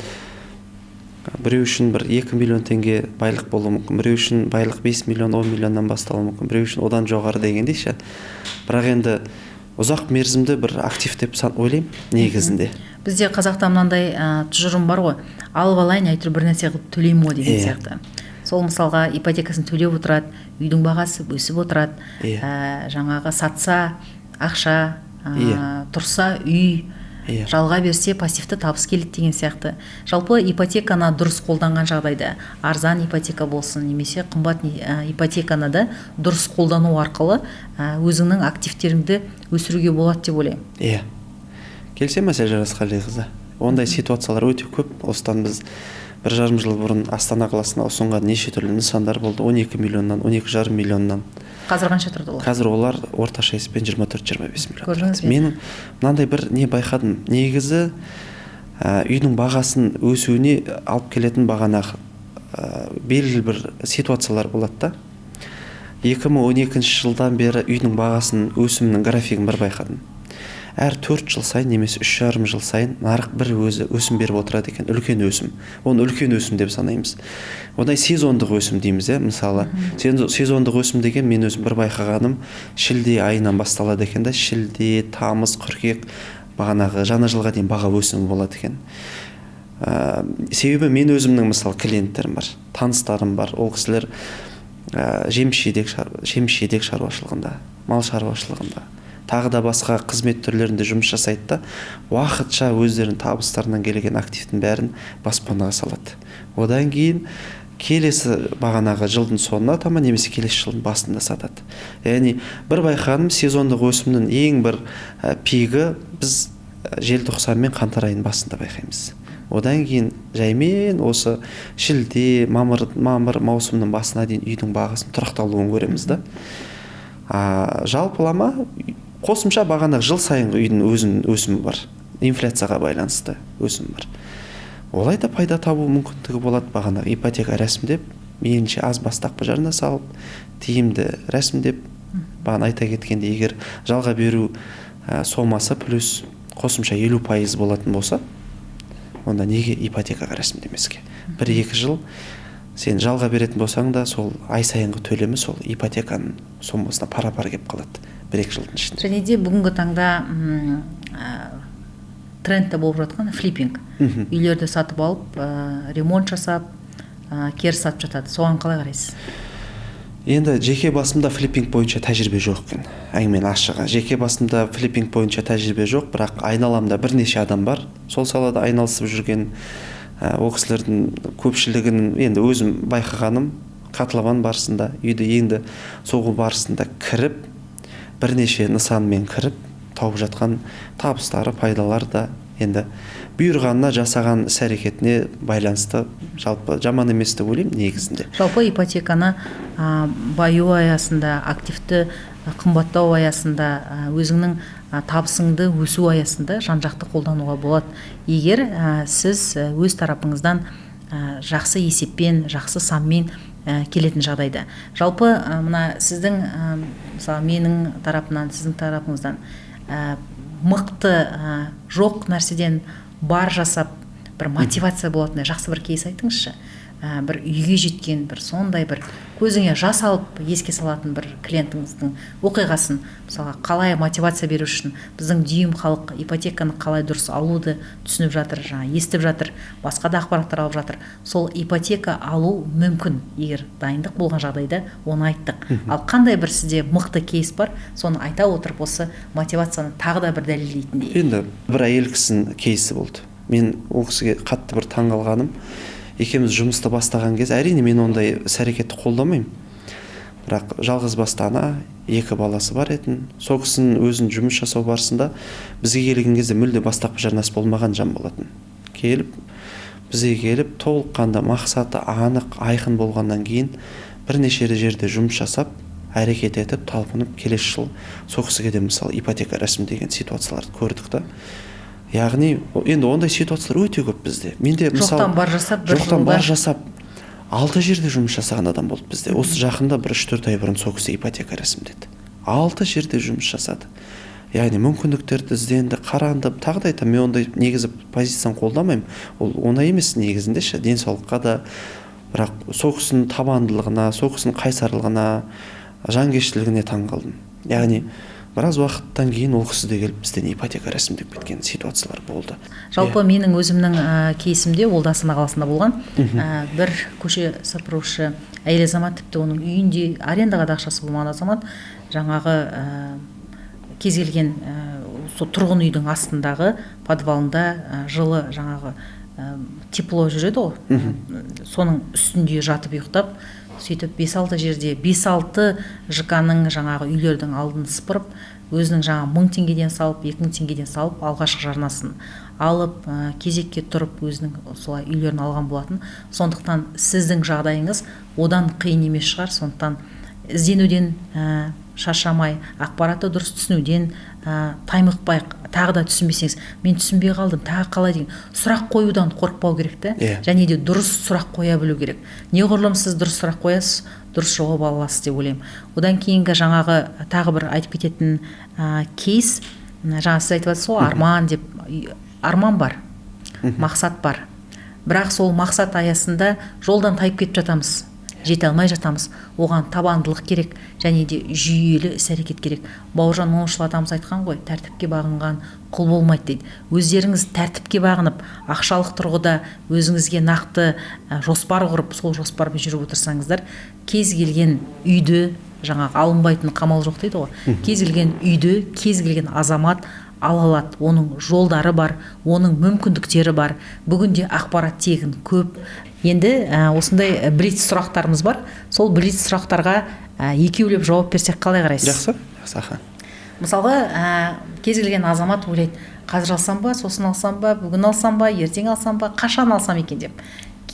біреу үшін бір 2 миллион теңге байлық болуы мүмкін, біреу үшін байлық 5 миллион, 10 миллионнан басталуы мүмкін, біреу үшін одан жоғары дегендей ше. Бірақ енді ұзақ мерзімді бір актив деп ойлаймын негізінде. Бізде қазақта мынандай тұжырым бар ғой, алып алайын, әйтеуір бір нәрсе қылып төлеймін ғой деген сияқты. Сол мысалға ипотекасын төлеп отырады, үйдің бағасы өсіп отырады, жаңағы сатса ақша, тұрса үй, жалға берсе пассивті табыс келеді деген сияқты. Жалпы ипотеканы дұрыс қолданған жағдайда, арзан ипотека болсын немесе қымбат ипотеканы да дұрыс қолдану арқылы өзіңнің активтеріңді өсіруге болады деп ойлаймын. Иә. Келісемін, Әсел Жарасқалиқызы. Ондай ситуациялар өте көп. Осыдан біз 1,5 жыл бұрын Астана қаласына ұсынған неше түрлі нысандар болды. 12 миллионнан, 12,5 миллионнан. Қазір қанша тұрды олар? Қазір олар орташа есеппен 24-25 миллион. Көрдіңіз бе? Мен мынандай бір не байқадым. Негізі үйдің бағасын өсуіне алып келетін бағанағы белгілі бір ситуациялар болады да. 2012 жылдан бері үйдің бағасының өсімінің графигін бір байқадым. Әр 4 жыл сайын немесе 3,5 жыл сайын нарық бір өзі өсім беріп отырады екен, үлкен өсім. Оны үлкен өсім деп санаймыз. Одан сезондық өсім дейміз, мысалы. Сезондық өсім деген мен өзім бір байқағаным, шілде айынан басталады екен да, шілде, тамыз, қыркүйек бағанағы жаңа жылға дейін баға өсімі болады екен. Себебі мен өзімнің мысалы клиенттерім бар, таныстарым бар. Ол кісілер жеміс-жидек шаруашылығында, мал шаруашылығында, тағы да басқа қызмет түрлерінде жұмыс жасайды да, уақытша өздерінің табыстарынан келген активтің бәрін баспанаға салады. Одан кейін келесі бағанағы жылдың соңына таман немесе келесі жылдың басында сатады. Яғни бір байқағаным, сезондық өсімнің ең бір пигі біз желтоқсан мен қаңтар айының басында байқаймыз. Одан кейін жаймен осы шілде, мамыр маусымның басына дейін үйдің бағасының тұрақталуын көреміз да. Жалпылама қосымша бағана жыл сайынғы үйдің өзінің өсімі бар, инфляцияға байланысты өсім бар. Олай да пайда табу мүмкіндігі болады. Бағана ипотека рәсімдеп, мейлінше аз бастапқы жарна салып, тиімді рәсімдеп, бағана айта кеткенде, егер жалға беру сомасы плюс қосымша 50% болатын болса, онда неге ипотекаға рәсімдемеске? 1-2 жыл сен жалға беретін болсаң да, сол ай сайынғы төлемі сол ипотеканың сомасына пара-пар келіп қалады 1-2 жылдың ішінде. Және де бүгінгі таңда трендте болып жатқан флиппинг. Үйлерді сатып алып, ремонт жасап, кері сатып жатады. Соған қалай қарайсыз? Енді жеке басымда флиппинг бойынша тәжірибе жоқ екен, әңгіменің ашығы. Жеке басымда флиппинг бойынша тәжірибе жоқ, бірақ айналамда бірнеше адам бар сол салада айналысып жүрген. Ол кісілердің көпшілігінің енді өзім байқағаным, котлован барысында, үйді енді соғу барысында кіріп, бірнеше нысанмен кіріп тауып жатқан табыстары, пайдалары да енді бұйырғанына, жасаған іс әрекетіне байланысты жалпы жаман емес деп ойлаймын негізінде. Жалпы ипотеканы баю аясында, активті қымбаттау аясында, өзіңнің табысыңды өсу аясында жан-жақты қолдануға болады. Егер сіз өз тарапыңыздан жақсы есеппен, жақсы санмен келетін жағдайда. Жалпы мына сіздің, мысалы, менің тарапымнан, сіздің тарапыңыздан мықты, жоқ нәрседен бар жасап, бір мотивация болатындай жақсы бір кейс айтыңызшы. Бір үйге жеткен, бір сондай бір көзіңе жас алып еске салатын бір клиентіңіздің оқиғасын, мысалға, қалай мотивация беру үшін біздің дүйім халық ипотеканы қалай дұрыс алуды түсініп жатыр, жаңа естіп жатыр, басқа да ақпараттар алып жатыр. Сол ипотека алу мүмкін, егер дайындық болған жағдайда, оны айттық. Ал қандай бір сізде мықты кейс бар, соны айта отырып, осы мотивацияны тағы да бір дәлелдейтіндей. Енді бір әйел кісінің кейсі болды. Мен ол кісіге қатты бір таңғалғаным, екеуміз жұмысты бастаған кез, әрине мен ондай іс әрекетті қолдамаймын, бірақ жалғыз басты ана, 2 баласы бар етін. Сол кісінің өзін жұмыс жасау барысында бізге келген кезде мүлде бастапқы жарнасы болмаған жан болатын. Келіп, бізге келіп, толыққанды мақсаты анық, айқын болғаннан кейін бірнеше жерде жұмыс жасап, әрекет етіп, талпынып, келесі жыл сол кісіге де мысалы ипотека рәсімдеген ситуацияларды көрдік та. Яғни енді ондай ситуациялар өте көп бізде. Менде мысалы жоқтан бар жасап, бір жоқтан бар жасап 6 жерде жұмыс жасаған адам болды бізде. Осы жақында бір 3-4 ай бұрын сол кісі ипотека рәсімдеді. 6 жерде жұмыс жасады. Яғни мүмкіндіктерді ізденді, қаранды. Тағы да айтамын, мен ондай негізі позицияны қолдамаймын. Ол оңай емес негізінде ше, денсаулыққа да, бірақ сол кісінің табандылығына, сол кісінің қайсарлығына, жанкештілігіне таң қалдым. Яғни біраз уақыттан кейін ол кісі де келіп бізден ипотека рәсімдеп кеткен ситуациялар болды. Жалпы менің өзімнің кейсімде, ол да Астана қаласында болған, бір көше сыпырушы әйел азамат, тіпті оның үйінде арендаға да ақшасы болмаған азамат, жаңағы кез келген сол тұрғын үйдің астындағы подвалында жылы жаңағы тепло жүреді ғой, соның үстінде жатып ұйықтап, сөйтіп 5-6 жерде 5-6 ЖК-ның жаңағы үйлердің алдын сыпырып, өзінің жаңа 1000 теңгеден салып, 2000 теңгеден салып, алғашқы жарнасын алып, кезекке тұрып, өзінің солай үйлерін алған болатын. Сондықтан сіздің жағдайыңыз одан қиын емес шығар. Сондықтан ізденуден шаршамай, ақпаратты дұрыс түсінуден таймықпай, тағы да түсінбесеңіз, мен түсінбей қалдым, тағы қалай деген сұрақ қоюдан қорықпау керек та. Және де дұрыс сұрақ қоя білу керек. Неғұрлым сіз дұрыс сұрақ қоясыз, дұрыс жауап ала аласыз деп ойлаймын. Одан кейінгі жаңағы тағы бір айтып кететін кейс, жаңа сіз айтып жатсыз ғой, арман деп, арман бар, мақсат бар. Бірақ сол мақсат аясында жолдан тайып кетіп жатамыз, жете алмай жатамыз. Оған табандылық керек және де жүйелі іс әрекет керек. Бауыржан Момышұлы атамыз айтқан ғой, тәртіпке бағынған құл болмайды дейді. Өздеріңіз тәртіпке бағынып, ақшалық тұрғыда өзіңізге нақты жоспар құрып, сол жоспармен жүріп отырсаңыздар, кез келген үйді, жаңағы алынбайтын қамал жоқ дейді ғой, кез келген үйді, кез келген азамат ала алады. Оның жолдары бар, оның мүмкіндіктері бар. Бүгінде ақпарат тегін көп. Енді осындай блиц сұрақтарымыз бар. Сол блиц сұрақтарға екеулеп жауап берсек қалай қарайсыз? Жақсы, жақсы, аха. Мысалға, кез келген азамат ойлайды, қазір алсам ба, сосын алсам ба, бүгін алсам ба, ертең алсам ба, қашан алсам екен деп.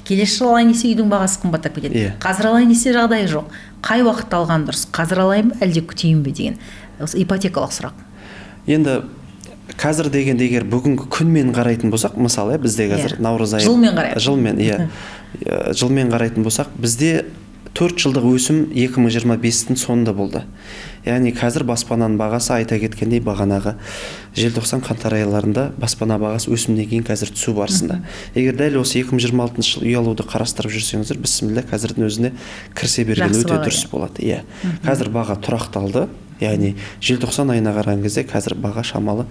Келесі жылы алайын десе, үйдің бағасы қымбаттап кетеді. Қазір алайын десе, жағдайы жоқ. Қай уақытта алған дұрыс? Қазір алайын ба, әлде күтейін бе деген осы ипотекалық сұрақ. Енді қазір дегенде, егер бүгінгі күнмен қарайтын болсақ, мысалы, иә, бізде қазір наурыз айы. Жылмен қарайық. Жылмен, иә. Жылмен қарайтын болсақ, бізде 4 жылдық өсім 2025-тің соңында болды. Яғни қазір баспананың бағасы, айта кеткендей, бағанағы желтоқсан, қаңтар айларында баспана бағасы өсімнен кейін қазір түсу барысында. Егер дәл осы 2026 жыл үй алуды қарастырып жүрсеңіздер, бісміллә, қазірдің өзіне кірісе берген Жақсы өте баға, дұрыс иә. болады. Иә, қазір баға тұрақталды, яғни желтоқсан айына қараған кезде қазір баға шамалы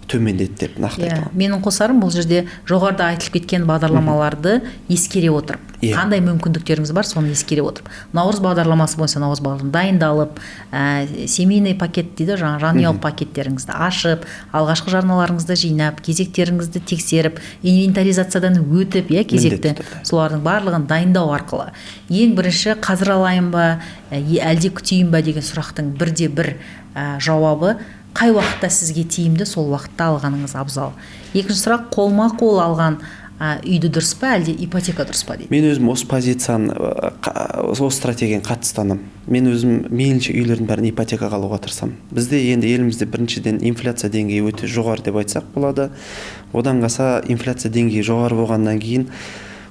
төмендеді деп нақты айта аламын. Менің қосарым, бұл жерде жоғарыда айтылып кеткен бағдарламаларды ескере отырып, қандай мүмкіндіктеріңіз бар, соны ескере отырып, Наурыз бағдарламасы бойынша, Наурыз бағдарламасы дайындалып, семейный пакет дейді, жаңа жанұялық пакеттеріңізді ашып, алғашқы жарналарыңызды жинап, кезектеріңізді тексеріп, инвентаризациядан өтіп, иә, кезекті Міндетті түрде. солардың барлығын дайындау арқылы ең бірінші қазір алайын ба, әлде күтейін ба деген сұрақтың бірде бір жауабы: қай уақытта сізге тиімді, сол уақытта алғаныңыз абзал. Екінші сұрақ: қолма қол алған үйді дұрыс па, әлде ипотека дұрыс па дейді. Мен өзім осы позицияны, осы стратегияны қатты ұстанамын. Мен өзім мейлінше үйлердің бәрін ипотекаға алуға тырысамын. Бізде енді елімізде біріншіден инфляция деңгейі өте жоғары деп айтсақ болады. Одан қалса, инфляция деңгейі жоғары болғаннан кейін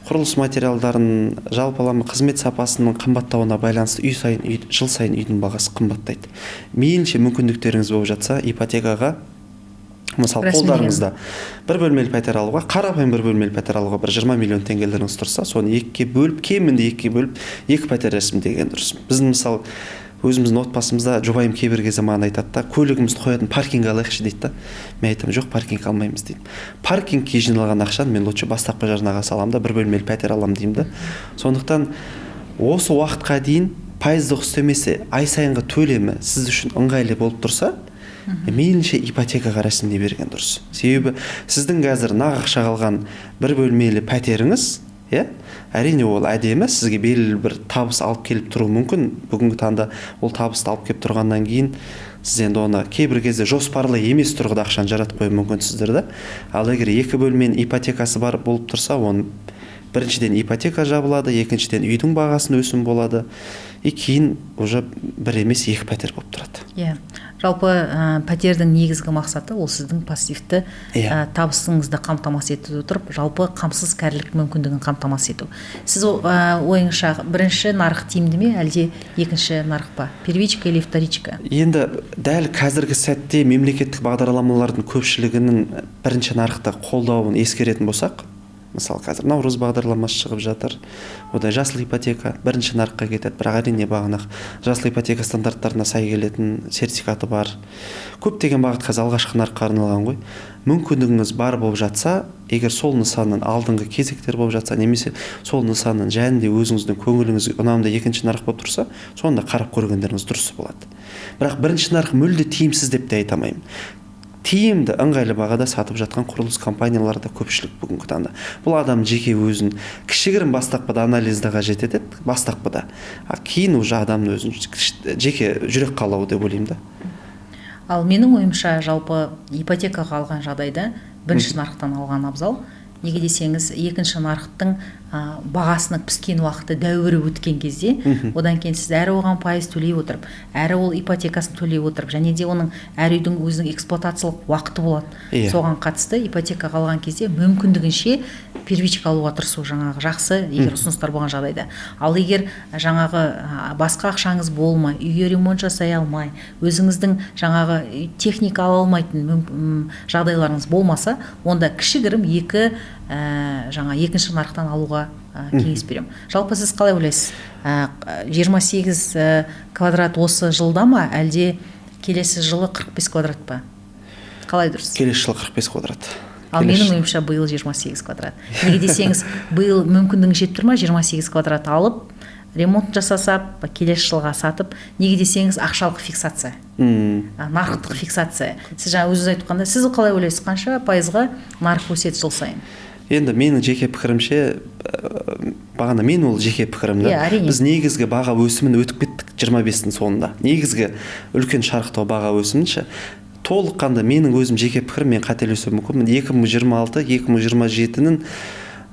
құрылыс материалдарын, жалпылама қызмет сапасының қымбаттауына байланысты үй сайын үй, жыл сайын үйдің бағасы қымбаттайды. Мейлінше мүмкіндіктеріңіз болып жатса, ипотекаға, мысалы, Рәсімдеген. қолдарыңызда бір бөлмелі пәтер алуға, қарапайым бір бөлмелі пәтер алуға бір 20 миллион теңгелеріңіз тұрса, соны екіге бөліп, кемінде екіге бөліп, екі пәтер рәсімдеген дұрыс. Біздің, мысалы, өзіміздің отбасымызда жұбайым кейбір кезде маған айтады да: «Көлігімізді қоятын паркинг алайықшы», – дейді да. Мен айтамын: «Жоқ, паркинг алмаймыз», – деймін. «Паркингке жиналған ақшаны мен лучше бастапқы жарнаға саламын да, бір бөлмелі пәтер аламын», – деймін да. Сондықтан осы уақытқа дейін пайыздық үстемесі, ай сайынғы төлемі сіз үшін ыңғайлы болып тұрса, мейлінше ипотекаға рәсімдей берген дұрыс. Себебі сіздің қазір нақ ақшаға алған бір бөлмелі пәтеріңіз, иә, әрине, ол әдемі, сізге белгілі бір табыс алып келіп тұруы мүмкін. Бүгінгі таңда ол табысты алып келіп тұрғаннан кейін сіз енді оны кейбір кезде жоспарлы емес тұрғыда ақшаны жаратып қоюы мүмкінсіздер да. Ал егер екі бөлменің ипотекасы бар болып тұрса, оның біріншіден ипотека жабылады, екіншіден үйдің бағасының өсім болады, и кейін уже бір емес, екі пәтер болып тұрады. Иә, жалпы пәтердің негізгі мақсаты – ол сіздің пассивті табысыңызды қамтамасыз ете отырып, жалпы қамсыз кәрілік мүмкіндігін қамтамасыз ету. Сіз ойыңызша, бірінші нарық тиімді ме, әлде екінші нарық па, первичка или вторичка? Енді дәл қазіргі сәтте мемлекеттік бағдарламалардың көпшілігінің бірінші нарықты қолдауын ескеретін болсақ, мысалы, қазір Наурыз бағдарламасы шығып жатыр, ода жасыл ипотека бірінші нарыққа кетеді. Бірақ, әрине, бағанағы жасыл ипотека стандарттарына сай келетін сертификаты бар көптеген бағыт қазір алғашқы нарыққа арналған ғой. Мүмкіндігіңіз бар болып жатса, егер сол нысанның алдыңғы кезектер болып жатса немесе сол нысанның жәнінде өзіңіздің көңіліңізге ұнамды екінші нарық болып тұрса, соны да қарап көргендеріңіз дұрыс болады. Бірақ бірінші нарық мүлде тиімсіз деп те айта алмаймын. Тиімді, ыңғайлы бағада сатып жатқан құрылыс компаниялары да көпшілік бүгінгі таңда. Бұл адам жеке өзін кішігірім бастапқыда анализді қажет етеді бастапқыда, а кейін уже адамның өзін жеке жүрек қалауы деп ойлаймын да. Ал менің ойымша, жалпы ипотекаға алған жағдайда бірінші нарықтан алған абзал. Неге десеңіз, екінші нарықтың бағасының піскен уақыты, дәуірі өткен кезде, одан кейін сіз әрі оған пайыз төлей отырып, әрі ол ипотекасын төлей отырып, және де оның әр үйдің өзінің эксплуатациялық уақыты болады. Соған қатысты ипотекаға алған кезде мүмкіндігінше первичка алуға тырысу жаңағы жақсы, егер ұсыныстар болған жағдайда. Ал егер жаңағы басқа ақшаңыз болмай, үйге ремонт жасай алмай, өзіңіздің жаңағы техника ала алмайтын жағдайларыңыз болмаса, онда кішігірім екі жаңа екінші нарықтан алуға кеңес беремін. Жалпы сіз қалай ойлайсыз, 28 квадрат осы жылда ма, әлде келесі жылы 45 квадрат па, қалай дұрыс? Келесі жылы 45 квадрат. Ал Келесі менің жыл. ойымша, биыл 28 квадрат. Неге десеңіз, биыл мүмкіндігің жетіп тұр ма 28 квадрат алып, ремонт жасасап, келесі жылға сатып? Неге десеңіз, ақшалық фиксация, нарықтық фиксация. Сіз жаңа өзіңіз айтқанда, сіз қалай ойлайсыз, қанша пайызға нарық өседі жыл сайын? Енді менің жеке пікірімше, Бағана мен ол жеке пікірім да. Иә, әрине. Біз негізгі баға өсімін өтіп кеттік 25-тің соңында. Негізгі үлкен шарықтау баға өсімін ше. Толыққанды менің өзім жеке пікірім, мен қателесуім мүмкін. 2026-2027-нің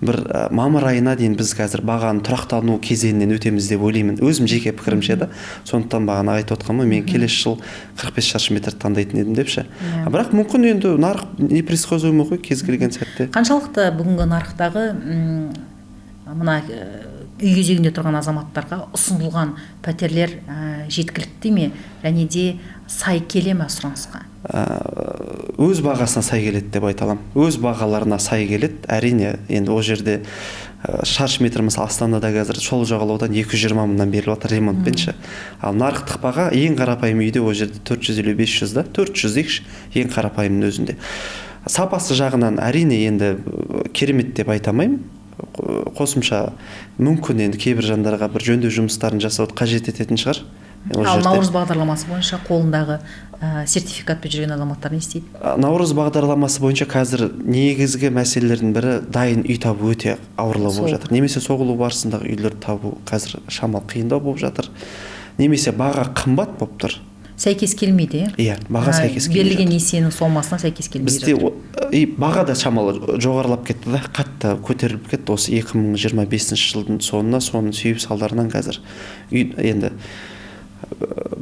бір мамыр айына дейін біз қазір бағаның тұрақтану кезеңінен өтеміз деп ойлаймын. Өзім жеке пікірімше да. Сондықтан бағана айтып отқаным, мен келесі жыл 45 шаршы метр таңдайтын едім деп ше. Бірақ мүмкін енді нарық непредсказуемый ғой кез келген сәтте. Қаншалықты бүгінгі нарықтағы мына үй кезегінде тұрған азаматтарға ұсынылған пәтерлер жеткілікті ме және де сай келе ме сұранысқа? Өз бағасына сай келеді деп айта аламын. Өз бағаларына сай келеді. Әрине, енді ол жерде шаршы метр, мысалы, Астанада қазір сол жағалаудан 220 мыңнан беріліп жатыр ремонтпен ше. Ал нарықтық баға ең қарапайым үйде ол жерде 450-500 да, 400 дейікші ең қарапайымның өзінде. Сапасы жағынан әрине енді керемет деп айта алмаймын. Қосымша мүмкін енді кейбір жандарға бір жөндеу жұмыстарын жасауды қажет ететін шығар. Ал Наурыз бағдарламасы бойынша қолындағы сертификатпен жүрген азаматтар не істейді? Наурыз бағдарламасы бойынша қазір негізгі мәселелердің бірі дайын үй табу өте ауырлау болып жатыр. Немесе соғылу барысындағы үйлерді табу қазір шамалы қиындау болып жатыр. Немесе баға қымбат болып тұр. Сәйкес келмейді, иә? Иә, баға сәйкес келмей. Берілген несиенің сомасына сәйкес келмей жатыр. Бізде баға да шамалы жоғарылап кетті да, қатты көтеріліп кетті. Осы 2025 жылдың соңына, соның себеп салдарынан қазір үй енді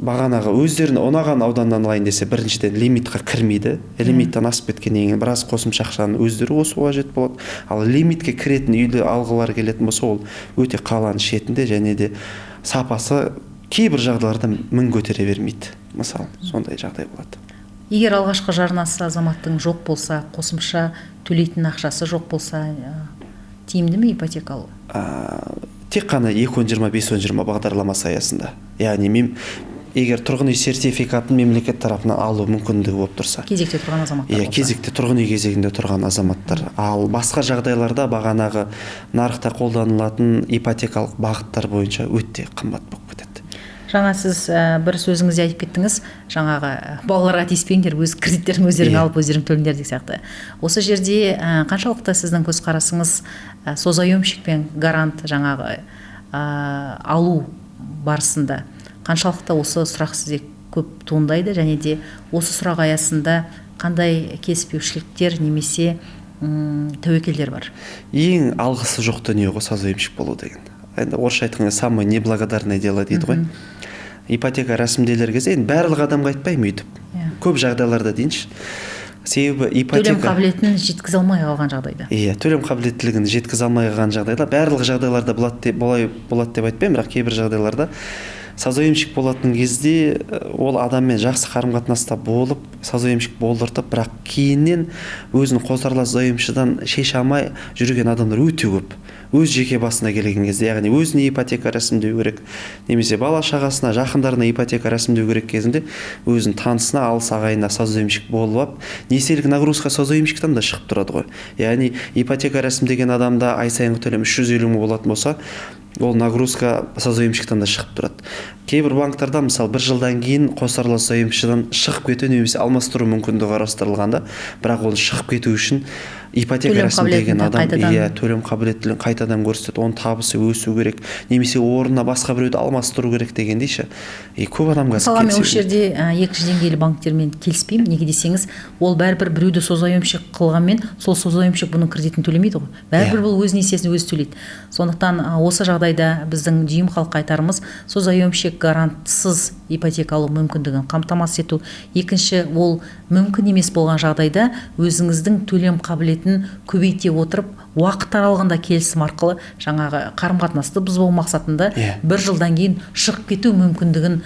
бағанағы өздеріне ұнаған ауданнан алайын десе, біріншіден лимитқа кірмейді. Лимиттен асып кеткеннен кейін біраз қосымша ақшаны өздері қосу қажет болады. Ал лимитке кіретін үйді алғылары келетін болса, ол өте қаланың шетінде және де сапасы кейбір жағдайларда мін көтере бермейді. Мысалы, сондай жағдай болады. Егер алғашқы жарнасы азаматтың жоқ болса, қосымша төлейтін ақшасы жоқ болса, тиімді ме ипотека алу? Тек қана 2-10-20, 5-10-20 бағдарламасы аясында. Яғни егер тұрғын үй сертификатын мемлекет тарапынан алу мүмкіндігі болып тұрса. Кезекте тұрған азаматтар. Иә, кезекте тұрғын үй кезегінде тұрған азаматтар. Ал басқа жағдайларда бағанағы нарықта қолданылатын ипотекалық бағыттар бойынша өте қымбат болып кетеді. Жаңа сіз бір сөзіңізде айтып кеттіңіз, жаңағы балаларға тиіспеңдер, өз кредиттерін өздерің алып, өздерің төлеңдер деген сияқты. Осы жерде қаншалықты сіздің көзқарасыңыз созаемщик пен гарант жаңағы алу барысында қаншалықты осы сұрақ сізде көп туындайды және де осы сұрақ аясында қандай келіспеушіліктер немесе тәуекелдер бар? Ең алғысы жоқ дүние ғой созаемщик болу деген. Енді орысша айтқанда самое неблагодарное дело дейді ғой. Ипотека рәсімделер кезде енді барлық адамға айтпаймын өйтіп. Көп жағдайларда дейінші. Себебі ипотека төлем қабілетін жеткізе алмай қалған жағдайда. Иә, төлем қабілеттілігін жеткізе алмай қалған жағдайда барлық жағдайларда болады деп, болады деп айтпаймын, бірақ кейбір жағдайларда созаемщик болатын кезде ол адаммен жақсы қарым-қатынаста болып, созаемщик болдыртып, бірақ кейіннен өзін қосарлас заемшыдан шеше алмай жүрген адамдар өте көп. Өз жеке басына келген кезде, яғни өзіне ипотека рәсімдеу керек, немесе бала шағасына, жақындарына ипотека рәсімдеу керек кезінде өзінің танысына, алыс ағайынына созаемщик болып алып, несиелік нагрузка созаемщиктан да шығып тұрады ғой. Яғни ипотека рәсімдеген адамда ай сайынғы төлем 350 мың болатын болса, ол нагрузка созаемщиктан да шығып тұрады. Кейбір банктарда, мысалы, бір жылдан кейін қосарлас заемшыдан шығып кету немесе алмастыру мүмкіндігі қарастырылған да, бірақ ол шығып кету үшін ипотека рәсімдеген адам иә, төлем қабілеттілігін қайтадан көрсетеді, оның табысы өсу керек, немесе орнына басқа біреуді алмастыру керек дегендей ше. И көп адам қазір Мысалы, мен осы жерде екінші деңгейлі банктермен келіспеймін. Неге десеңіз, ол бәрібір біреуді созаемщик қылғанмен, сол созаемщик бұның кредитін төлемейді ғой. Бәрібір бұл өз несиесін өзі төлейді. Сондықтан осы жағдайда біздің дүйім халыққа айтарымыз, созаемщик гарантсыз ипотека алу мүмкіндігін қамтамасыз ету. Екінші, ол мүмкін емес болған жағдайда өзіңіздің төлем қабілетін көбейте отырып, уақыт аралығында келісім арқылы жаңағы қарым-қатынасты бұзбау мақсатында бір жылдан кейін шығып кету мүмкіндігін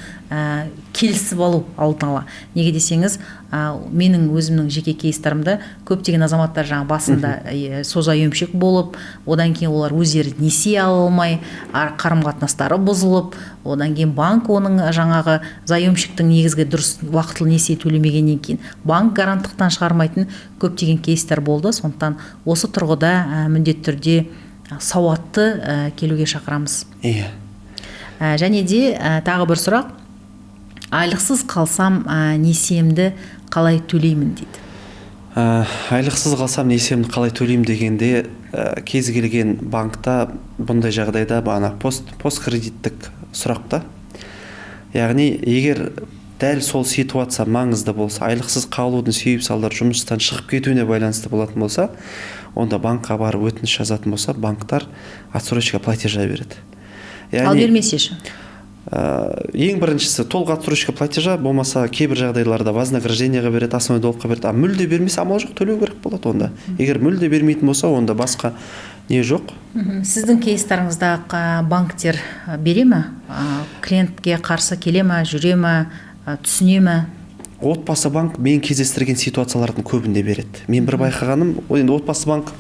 келісіп алу алдын ала. Неге десеңіз, менің өзімнің жеке кейстарымда көптеген азаматтар жаңа басында созаемщик болып, одан кейін олар өздері несие ала алмай, қарым-қатынастары бұзылып, одан кейін банк оның жаңағы заемщиктің негізгі дұрыс уақытылы несие төлемегеннен кейін банк гаранттықтан шығармайтын көптеген кейстер болды. Сондықтан осы тұрғыда міндетті түрде сауатты келуге шақырамыз. Иә. Және де тағы бір сұрақ. Айлықсыз қалсам несиемді қалай төлеймін дейді. Айлықсыз қалсам несиемді қалай төлеймін дегенде, кез келген банкта бұндай жағдайда бағана посткредиттік сұрақ та. Яғни егер дәл сол ситуация маңызды болса, айлықсыз қалудың себеп салдары жұмыстан шығып кетуіне байланысты болатын болса, онда банкқа барып өтініш жазатын болса, банктар отсрочка платежа береді. Ал бермесе ше? Ең біріншісі толық отсрочка платежа, болмаса кейбір жағдайларда вознаграждениеға береді, основной долгқа береді. А мүлде бермесе, амал жоқ, төлеу керек болады онда. Егер мүлде бермейтін болса, онда басқа не жоқ. Сіздің кейстарыңызда банктер бере ме? Клиентке қарсы келе ме, жүре ме, түсіне ме? Отбасы банк мен кездестірген ситуациялардың көбінде береді. Мен бір байқағаным, енді Отбасы банк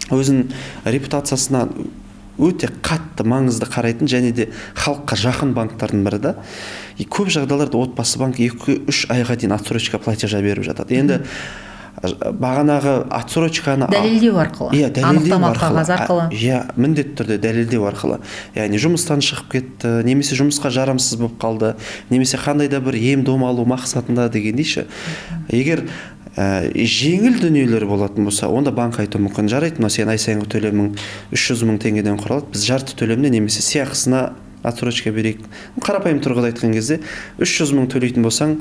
өзінің репутациясына өте қатты маңызды қарайтын және де халыққа жақын банктардың бірі да. И көп жағдайларда Отбасы банк 2-3 айға дейін отсрочка платежа беріп жатады. Енді бағанағы отсрочканы дәлелдеу арқылы. Иә, дәлелдеу анықтама арқылы. Қағаз арқылы. Иә, міндетті түрде дәлелдеу арқылы. Яғни жұмыстан шығып кетті, немесе жұмысқа жарамсыз болып қалды, немесе қандай да бір ем дом алу мақсатында дегендей ше. Егер жеңіл дүниелер болатын болса, онда банк айтуы мүмкін: жарайды, мынау сенің ай сайынғы төлемің 300 мың теңгеден құралады, біз жарты төлеміне немесе сыйақысына отсрочка берейік. Қарапайым тұрғыда айтқан кезде, 300 мың төлейтін болсаң,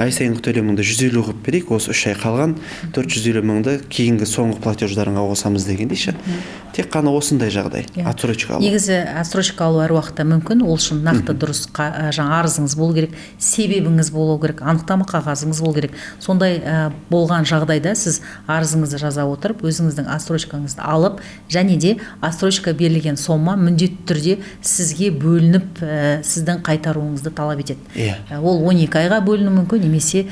ай сайынғы төлеміңді 150 қылып берейік, осы 3 ай қалған 450 мыңды кейінгі соңғы платеждарыңға қосамыз дегендей ше. Тек қана осындай жағдай отсрочка алу. Негізі отсрочка алу әр уақытта мүмкін. Ол үшін нақты дұрыс жаңа арызыңыз болу керек, себебіңіз болу керек, анықтама қағазыңыз болу керек. Сондай болған жағдайда сіз арызыңызды жаза отырып, өзіңіздің отсрочкаңызды алып, және де отсрочка берілген сомма міндетті түрде сізге бөлініп, сіздің қайтаруыңызды талап етеді. Ол 12 айға бөлінуі мүмкін, немесе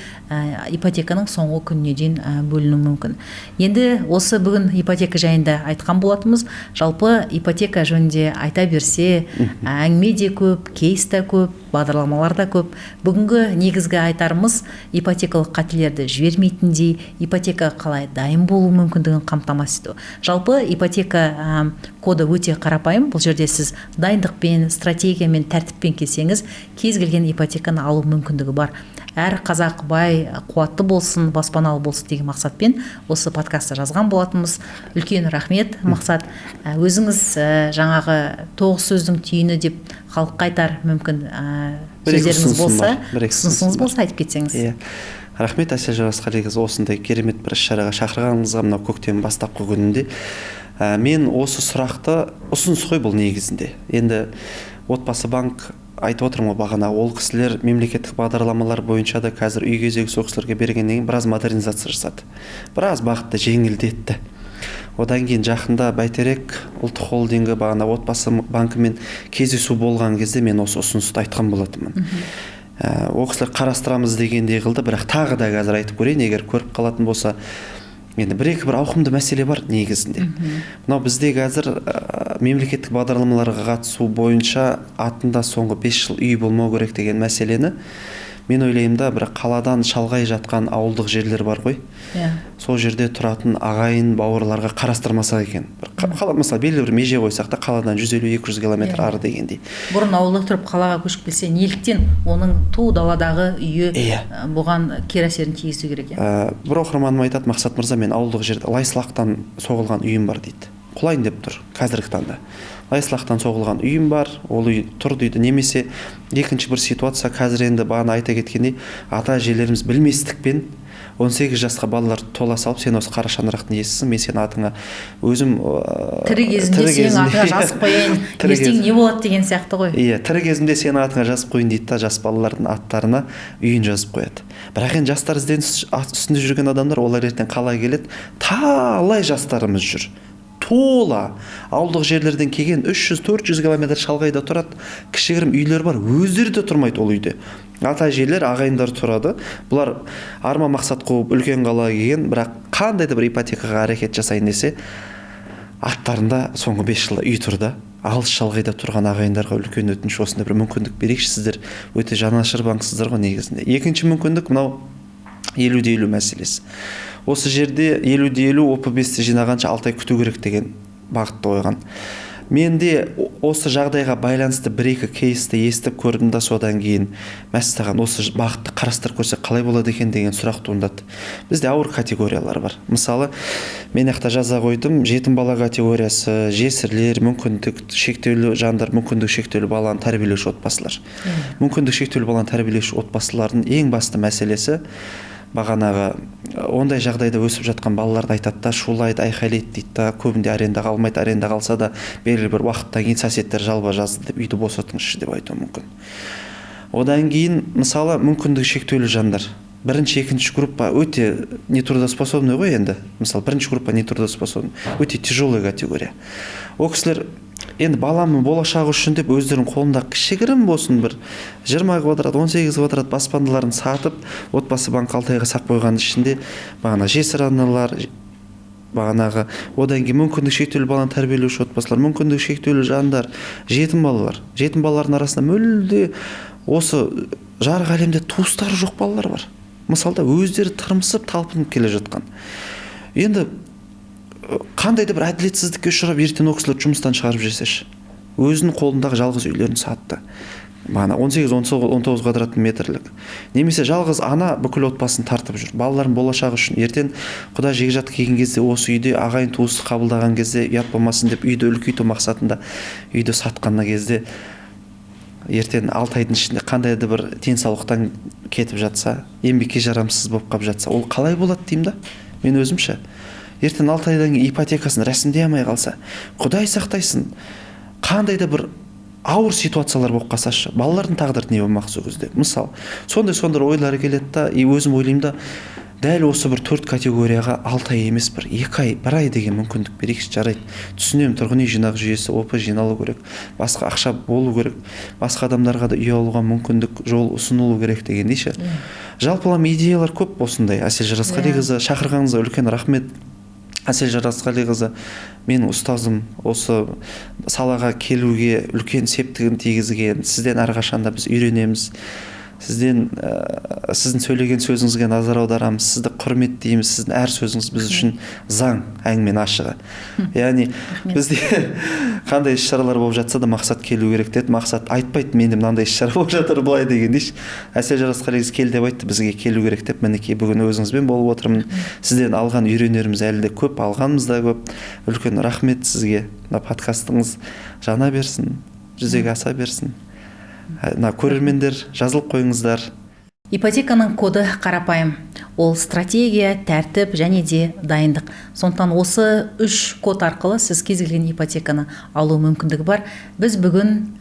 ипотеканың соңғы күніне дейін бөлінуі мүмкін. Енді осы бүгін ипотека жайында айтқан болатынбыз. Жалпы ипотека жөнінде айта берсе, әңгіме де көп, кейс та көп, бағдарламалар да көп. Бүгінгі негізгі айтарымыз ипотекалық қателерді жібермейтіндей, ипотека қалай дайын болу мүмкіндігін қамтамасыз ету. Жалпы ипотека коды өте қарапайым. Бұл жерде сіз дайындықпен, стратегиямен, тәртіппен келсеңіз, кез келген ипотеканы алу мүмкіндігі бар. Әр қазақ бай, қуатты болсын, баспаналы болсын деген мақсатпен осы подкастты жазған болатынбыз. Үлкен рахмет, Мақсат. Өзіңіз жаңағы тоғыз сөздің түйіні деп халыққа айтар мүмкін, Бір екі сөздеріңіз ұсынысым болса, бар. Бір екі ұсынысыңыз ұсынысым бар. болса айтып кетсеңіз. Иә. Рахмет, Әсел Жарасқалиқызы, осындай керемет бір іс-шараға шақырғаныңызға мынау көктем бастапқы күнінде. Мен осы сұрақты, ұсыныс қой бұл негізінде. Енді Отбасы банк айтып отырмын ғой бағана, ол кісілер мемлекеттік бағдарламалар бойынша да қазір үй кезегі сол кісілерге бергеннен кейін біраз модернизация жасады. Біраз бағытты жеңілдетті. Одан кейін жақында Бәйтерек ұлттық холдингі бағана Отбасы банкімен кездесу болған кезде мен осы ұсынысты айтқан болатынмын. Ол кісілер қарастырамыз дегендей қылды, бірақ тағы да қазір айтып көрейін, егер көріп қалатын болса, енді бір екі бір ауқымды мәселе бар негізінде. Мынау бізде қазір мемлекеттік бағдарламаларға қатысу бойынша атында соңғы 5 жыл үй болмау керек деген мәселені мен ойлаймын да, бірақ қаладан шалғай жатқан ауылдық жерлер бар ғой. Сол жерде тұратын ағайын бауырларға қарастырмасақ екен. Бір қала, мысалы, белгілі бір меже қойсақ та, қаладан 150-200 километр ары дегендей. Бұрын ауылда тұрып қалаға көшіп келсе, неліктен оның ту даладағы үйі бұған кері әсерін тигізу керек, иә? Бір оқырманым айтады: Мақсат мырза, мен ауылдық жерде лай-сылақтан соғылған үйім бар дейді. Құлайын деп тұр қазіргі таңда. Лай-сылақтан соғылған үйім бар, ол үй тұр дейді. Немесе екінші бір ситуация, қазір енді бағана айта кеткендей, ата әжелеріміз білместікпен 18 жасқа балалар тола салып, сен осы қара шаңырақтың иесісің, мен сенің атыңа өзім, тірі кезімде тірі сенің кезімде атыңа жазып қояйын, Тірі ертең кезім. не болады деген сияқты ғой. Иә, тірі кезімде сенің атыңа жазып қояйын дейді да, жас балалардың аттарына үйін жазып қояды. Бірақ енді жастар ізденіс үстінде жүрген адамдар, олар ертең қалай келеді? Талай жастарымыз жүр. Тола ауылдық жерлерден келген 300-400 километр шалғайда тұрады, кішігірім үйлер бар, өздері де тұрмайды ол үйде. Ата әжелер, ағайындар тұрады. Бұлар арман мақсат қуып үлкен қалаға келген, бірақ қандай да бір ипотекаға әрекет жасайын десе, аттарында соңғы 5 жылда үй тұр да. Алыс шалғайда тұрған ағайындарға үлкен өтініш, осындай бір мүмкіндік берейікші, сіздер өте жанашыр банксыздар ғой негізінде. Екінші мүмкіндік мынау елу де елу мәселесі. Осы жерде елу де елу ОП бесті жинағанша 6 ай күту керек деген бағытты қойған. Менде осы жағдайға байланысты бір-екі кейсті естіп көрдім да, содан кейін мәссаған, осы бағытты қарастырып көрсек қалай болады екен деген сұрақ туындады. Бізде ауыр категориялар бар. Мысалы, мен жақта жаза қойдым, жетім бала категориясы, жесірлер, мүмкіндік шектеулі жандар, мүмкіндік шектеулі баланы тәрбиелеуші отбасылар. Мүмкіндік шектеулі баланы тәрбиелеуші отбасылардың ең басты мәселесі бағанағы ондай жағдайда өсіп жатқан балаларды айтады да, шулайды, айқайлайды дейді да, көбінде арендаға алмайды, арендаға алса да белгілі бір уақыттан кейін соседтер жалоба жазды деп үйді босатыңызшы деп айтуы мүмкін. Одан кейін мысалы мүмкіндігі шектеулі жандар, бірінші, екінші группа өте нетрудоспособный ғой енді. Мысалы, бірінші группа нетрудоспособный, өте тяжелая категория. Ол кісілер енді баламның болашағы үшін деп өздерінің қолында кішігірім болсын бір 20 квадрат, 18 квадрат баспаналарын сатып, отбасы банк 6 айға сақ қойғанның ішінде бағана жесір аналар, бағанағы одан кейін мүмкіндігі шектеулі баланы тәрбиелеуші отбасылар, мүмкіндігі шектеулі жандар, жетім балалар. Жетім балалардың арасында мүлде осы жарық әлемде туыстары жоқ балалар бар. Мысалда өздері тырмысып, талпынып келе жатқан. Енді қандай да бір әділетсіздікке ұшырап, ертең ол кісілер жұмыстан шығарып жіберсеші, өзінің қолындағы жалғыз үйлерін сатты, бағана 18, 19 квадрат метрлік, немесе жалғыз ана бүкіл отбасын тартып жүр балалардың болашағы үшін. Ертең құда жекжат келген кезде осы үйде ағайын туысты қабылдаған кезде ұят болмасын деп үйді үлкейту мақсатында үйді сатқан кезде ертең 6 айдың ішінде қандай да бір денсаулықтан кетіп жатса, еңбекке жарамсыз болып қалып жатса, ол қалай болады деймін да мен өзімше. Ертең 6 айдан кейін ипотекасын рәсімдей алмай қалса, Құдай сақтайсын, қандай да бір ауыр ситуациялар болып қалсашы, балалардың тағдыры не болмақ сол кезде. Мысалы, сондай ойлар келеді да, и өзім ойлаймын да, дәл осы бір 4 категорияға 6 ай емес, бір 2 ай, 1 ай деген мүмкіндік берейікші, жарайды. Түсінемін, тұрғын үй жинақ жүйесі ОП жиналу керек, басқа ақша болу керек, басқа адамдарға да үй алуға мүмкіндік жол ұсынылу керек дегендей ше. Жалпылама идеялар көп осындай. Әсел Жарасқалиқызы, шақырғаныңызға үлкен рахмет. Әсел Жарасқалиқызы менің ұстазым, осы салаға келуге үлкен септігін тигізген. Сізден әрқашанда біз үйренеміз. Сізден, сіздің сөйлеген сөзіңізге назар аударамыз, сізді құрметтейміз, сіздің әр сөзіңіз біз үшін заң, әңгіменің ашығы. Яғни бізде қандай іс-шаралар болып жатса да Мақсат келу керек деді. Мақсат айтпайды, менде мынандай іс-шара болып жатыр былай дегендейші. Әсел Жарасқалиқызы кел деп айтты, бізге келу керек деп. Мінекей бүгін өзіңізбен болып отырмын. Сізден алған үйренеріміз әлі де көп, алғанымыз да көп. Үлкен рахмет сізге. Мына подкастыңыз жана берсін, жүзеге аса берсін. Мына көрермендер жазылып қойыңыздар. Ипотеканың коды қарапайым. Ол стратегия, тәртіп және де дайындық. Сондықтан осы 3 код арқылы сіз кез келген ипотеканы алу мүмкіндігі бар. Біз бүгін,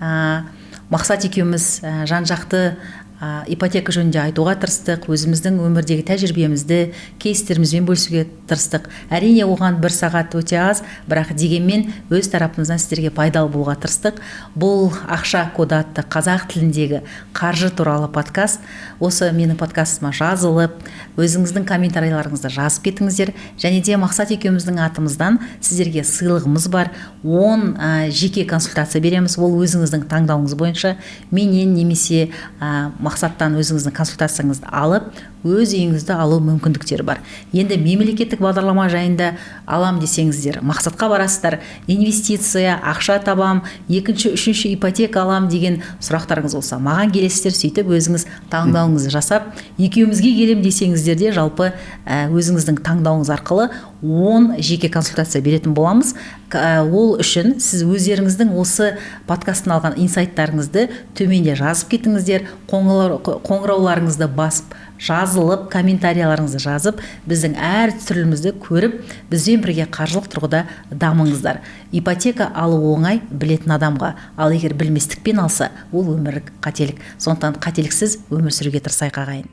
Мақсат екеуміз, жан-жақты, ипотека жөнінде айтуға тырыстық, өзіміздің өмірдегі тәжірибемізді, кейстерімізбен бөлісуге тырыстық. Әрине, оған 1 сағат өте аз, бірақ дегенмен өз тарапымыздан сіздерге пайдалы болуға тырыстық. Бұл Ақша коды атты қазақ тіліндегі қаржы туралы подкаст. Осы менің подкастыма жазылып, өзіңіздің комментарийларыңызды жазып кетіңіздер. Және де Мақсат екеуміздің атымыздан сіздерге сыйлығымыз бар. 10 жеке консультация береміз. Ол өзіңіздің таңдауыңыз бойынша менен немесе, Мақсаттан өзіңіздің консультацияңызды алып, өз үйіңізді алу мүмкіндіктері бар. Енді мемлекеттік бағдарлама жайында алам десеңіздер, Мақсатқа барасыздар, инвестиция, ақша табам, екінші, үшінші ипотека алам деген сұрақтарыңыз болса, маған келесіздер, сөйтіп өзіңіз таңдауыңызды жасап, екеумізге келем десеңіздер де, жалпы, өзіңіздің таңдауыңыз арқылы 10 жеке консультация беретін боламыз. Ол үшін сіз өздеріңіздің осы подкасттан алған инсайттарыңызды төменде жазып кетіңіздер, қоңырауларыңызды басып, жазылып, комментарияларыңызды жазып, біздің әр түсірілімізді көріп, бізбен бірге қаржылық тұрғыда дамыңыздар. Ипотека алу оңай білетін адамға, ал егер білместікпен алса, ол өмірлік қателік. Сондықтан қателіксіз өмір сүруге тырысайық, ағайын.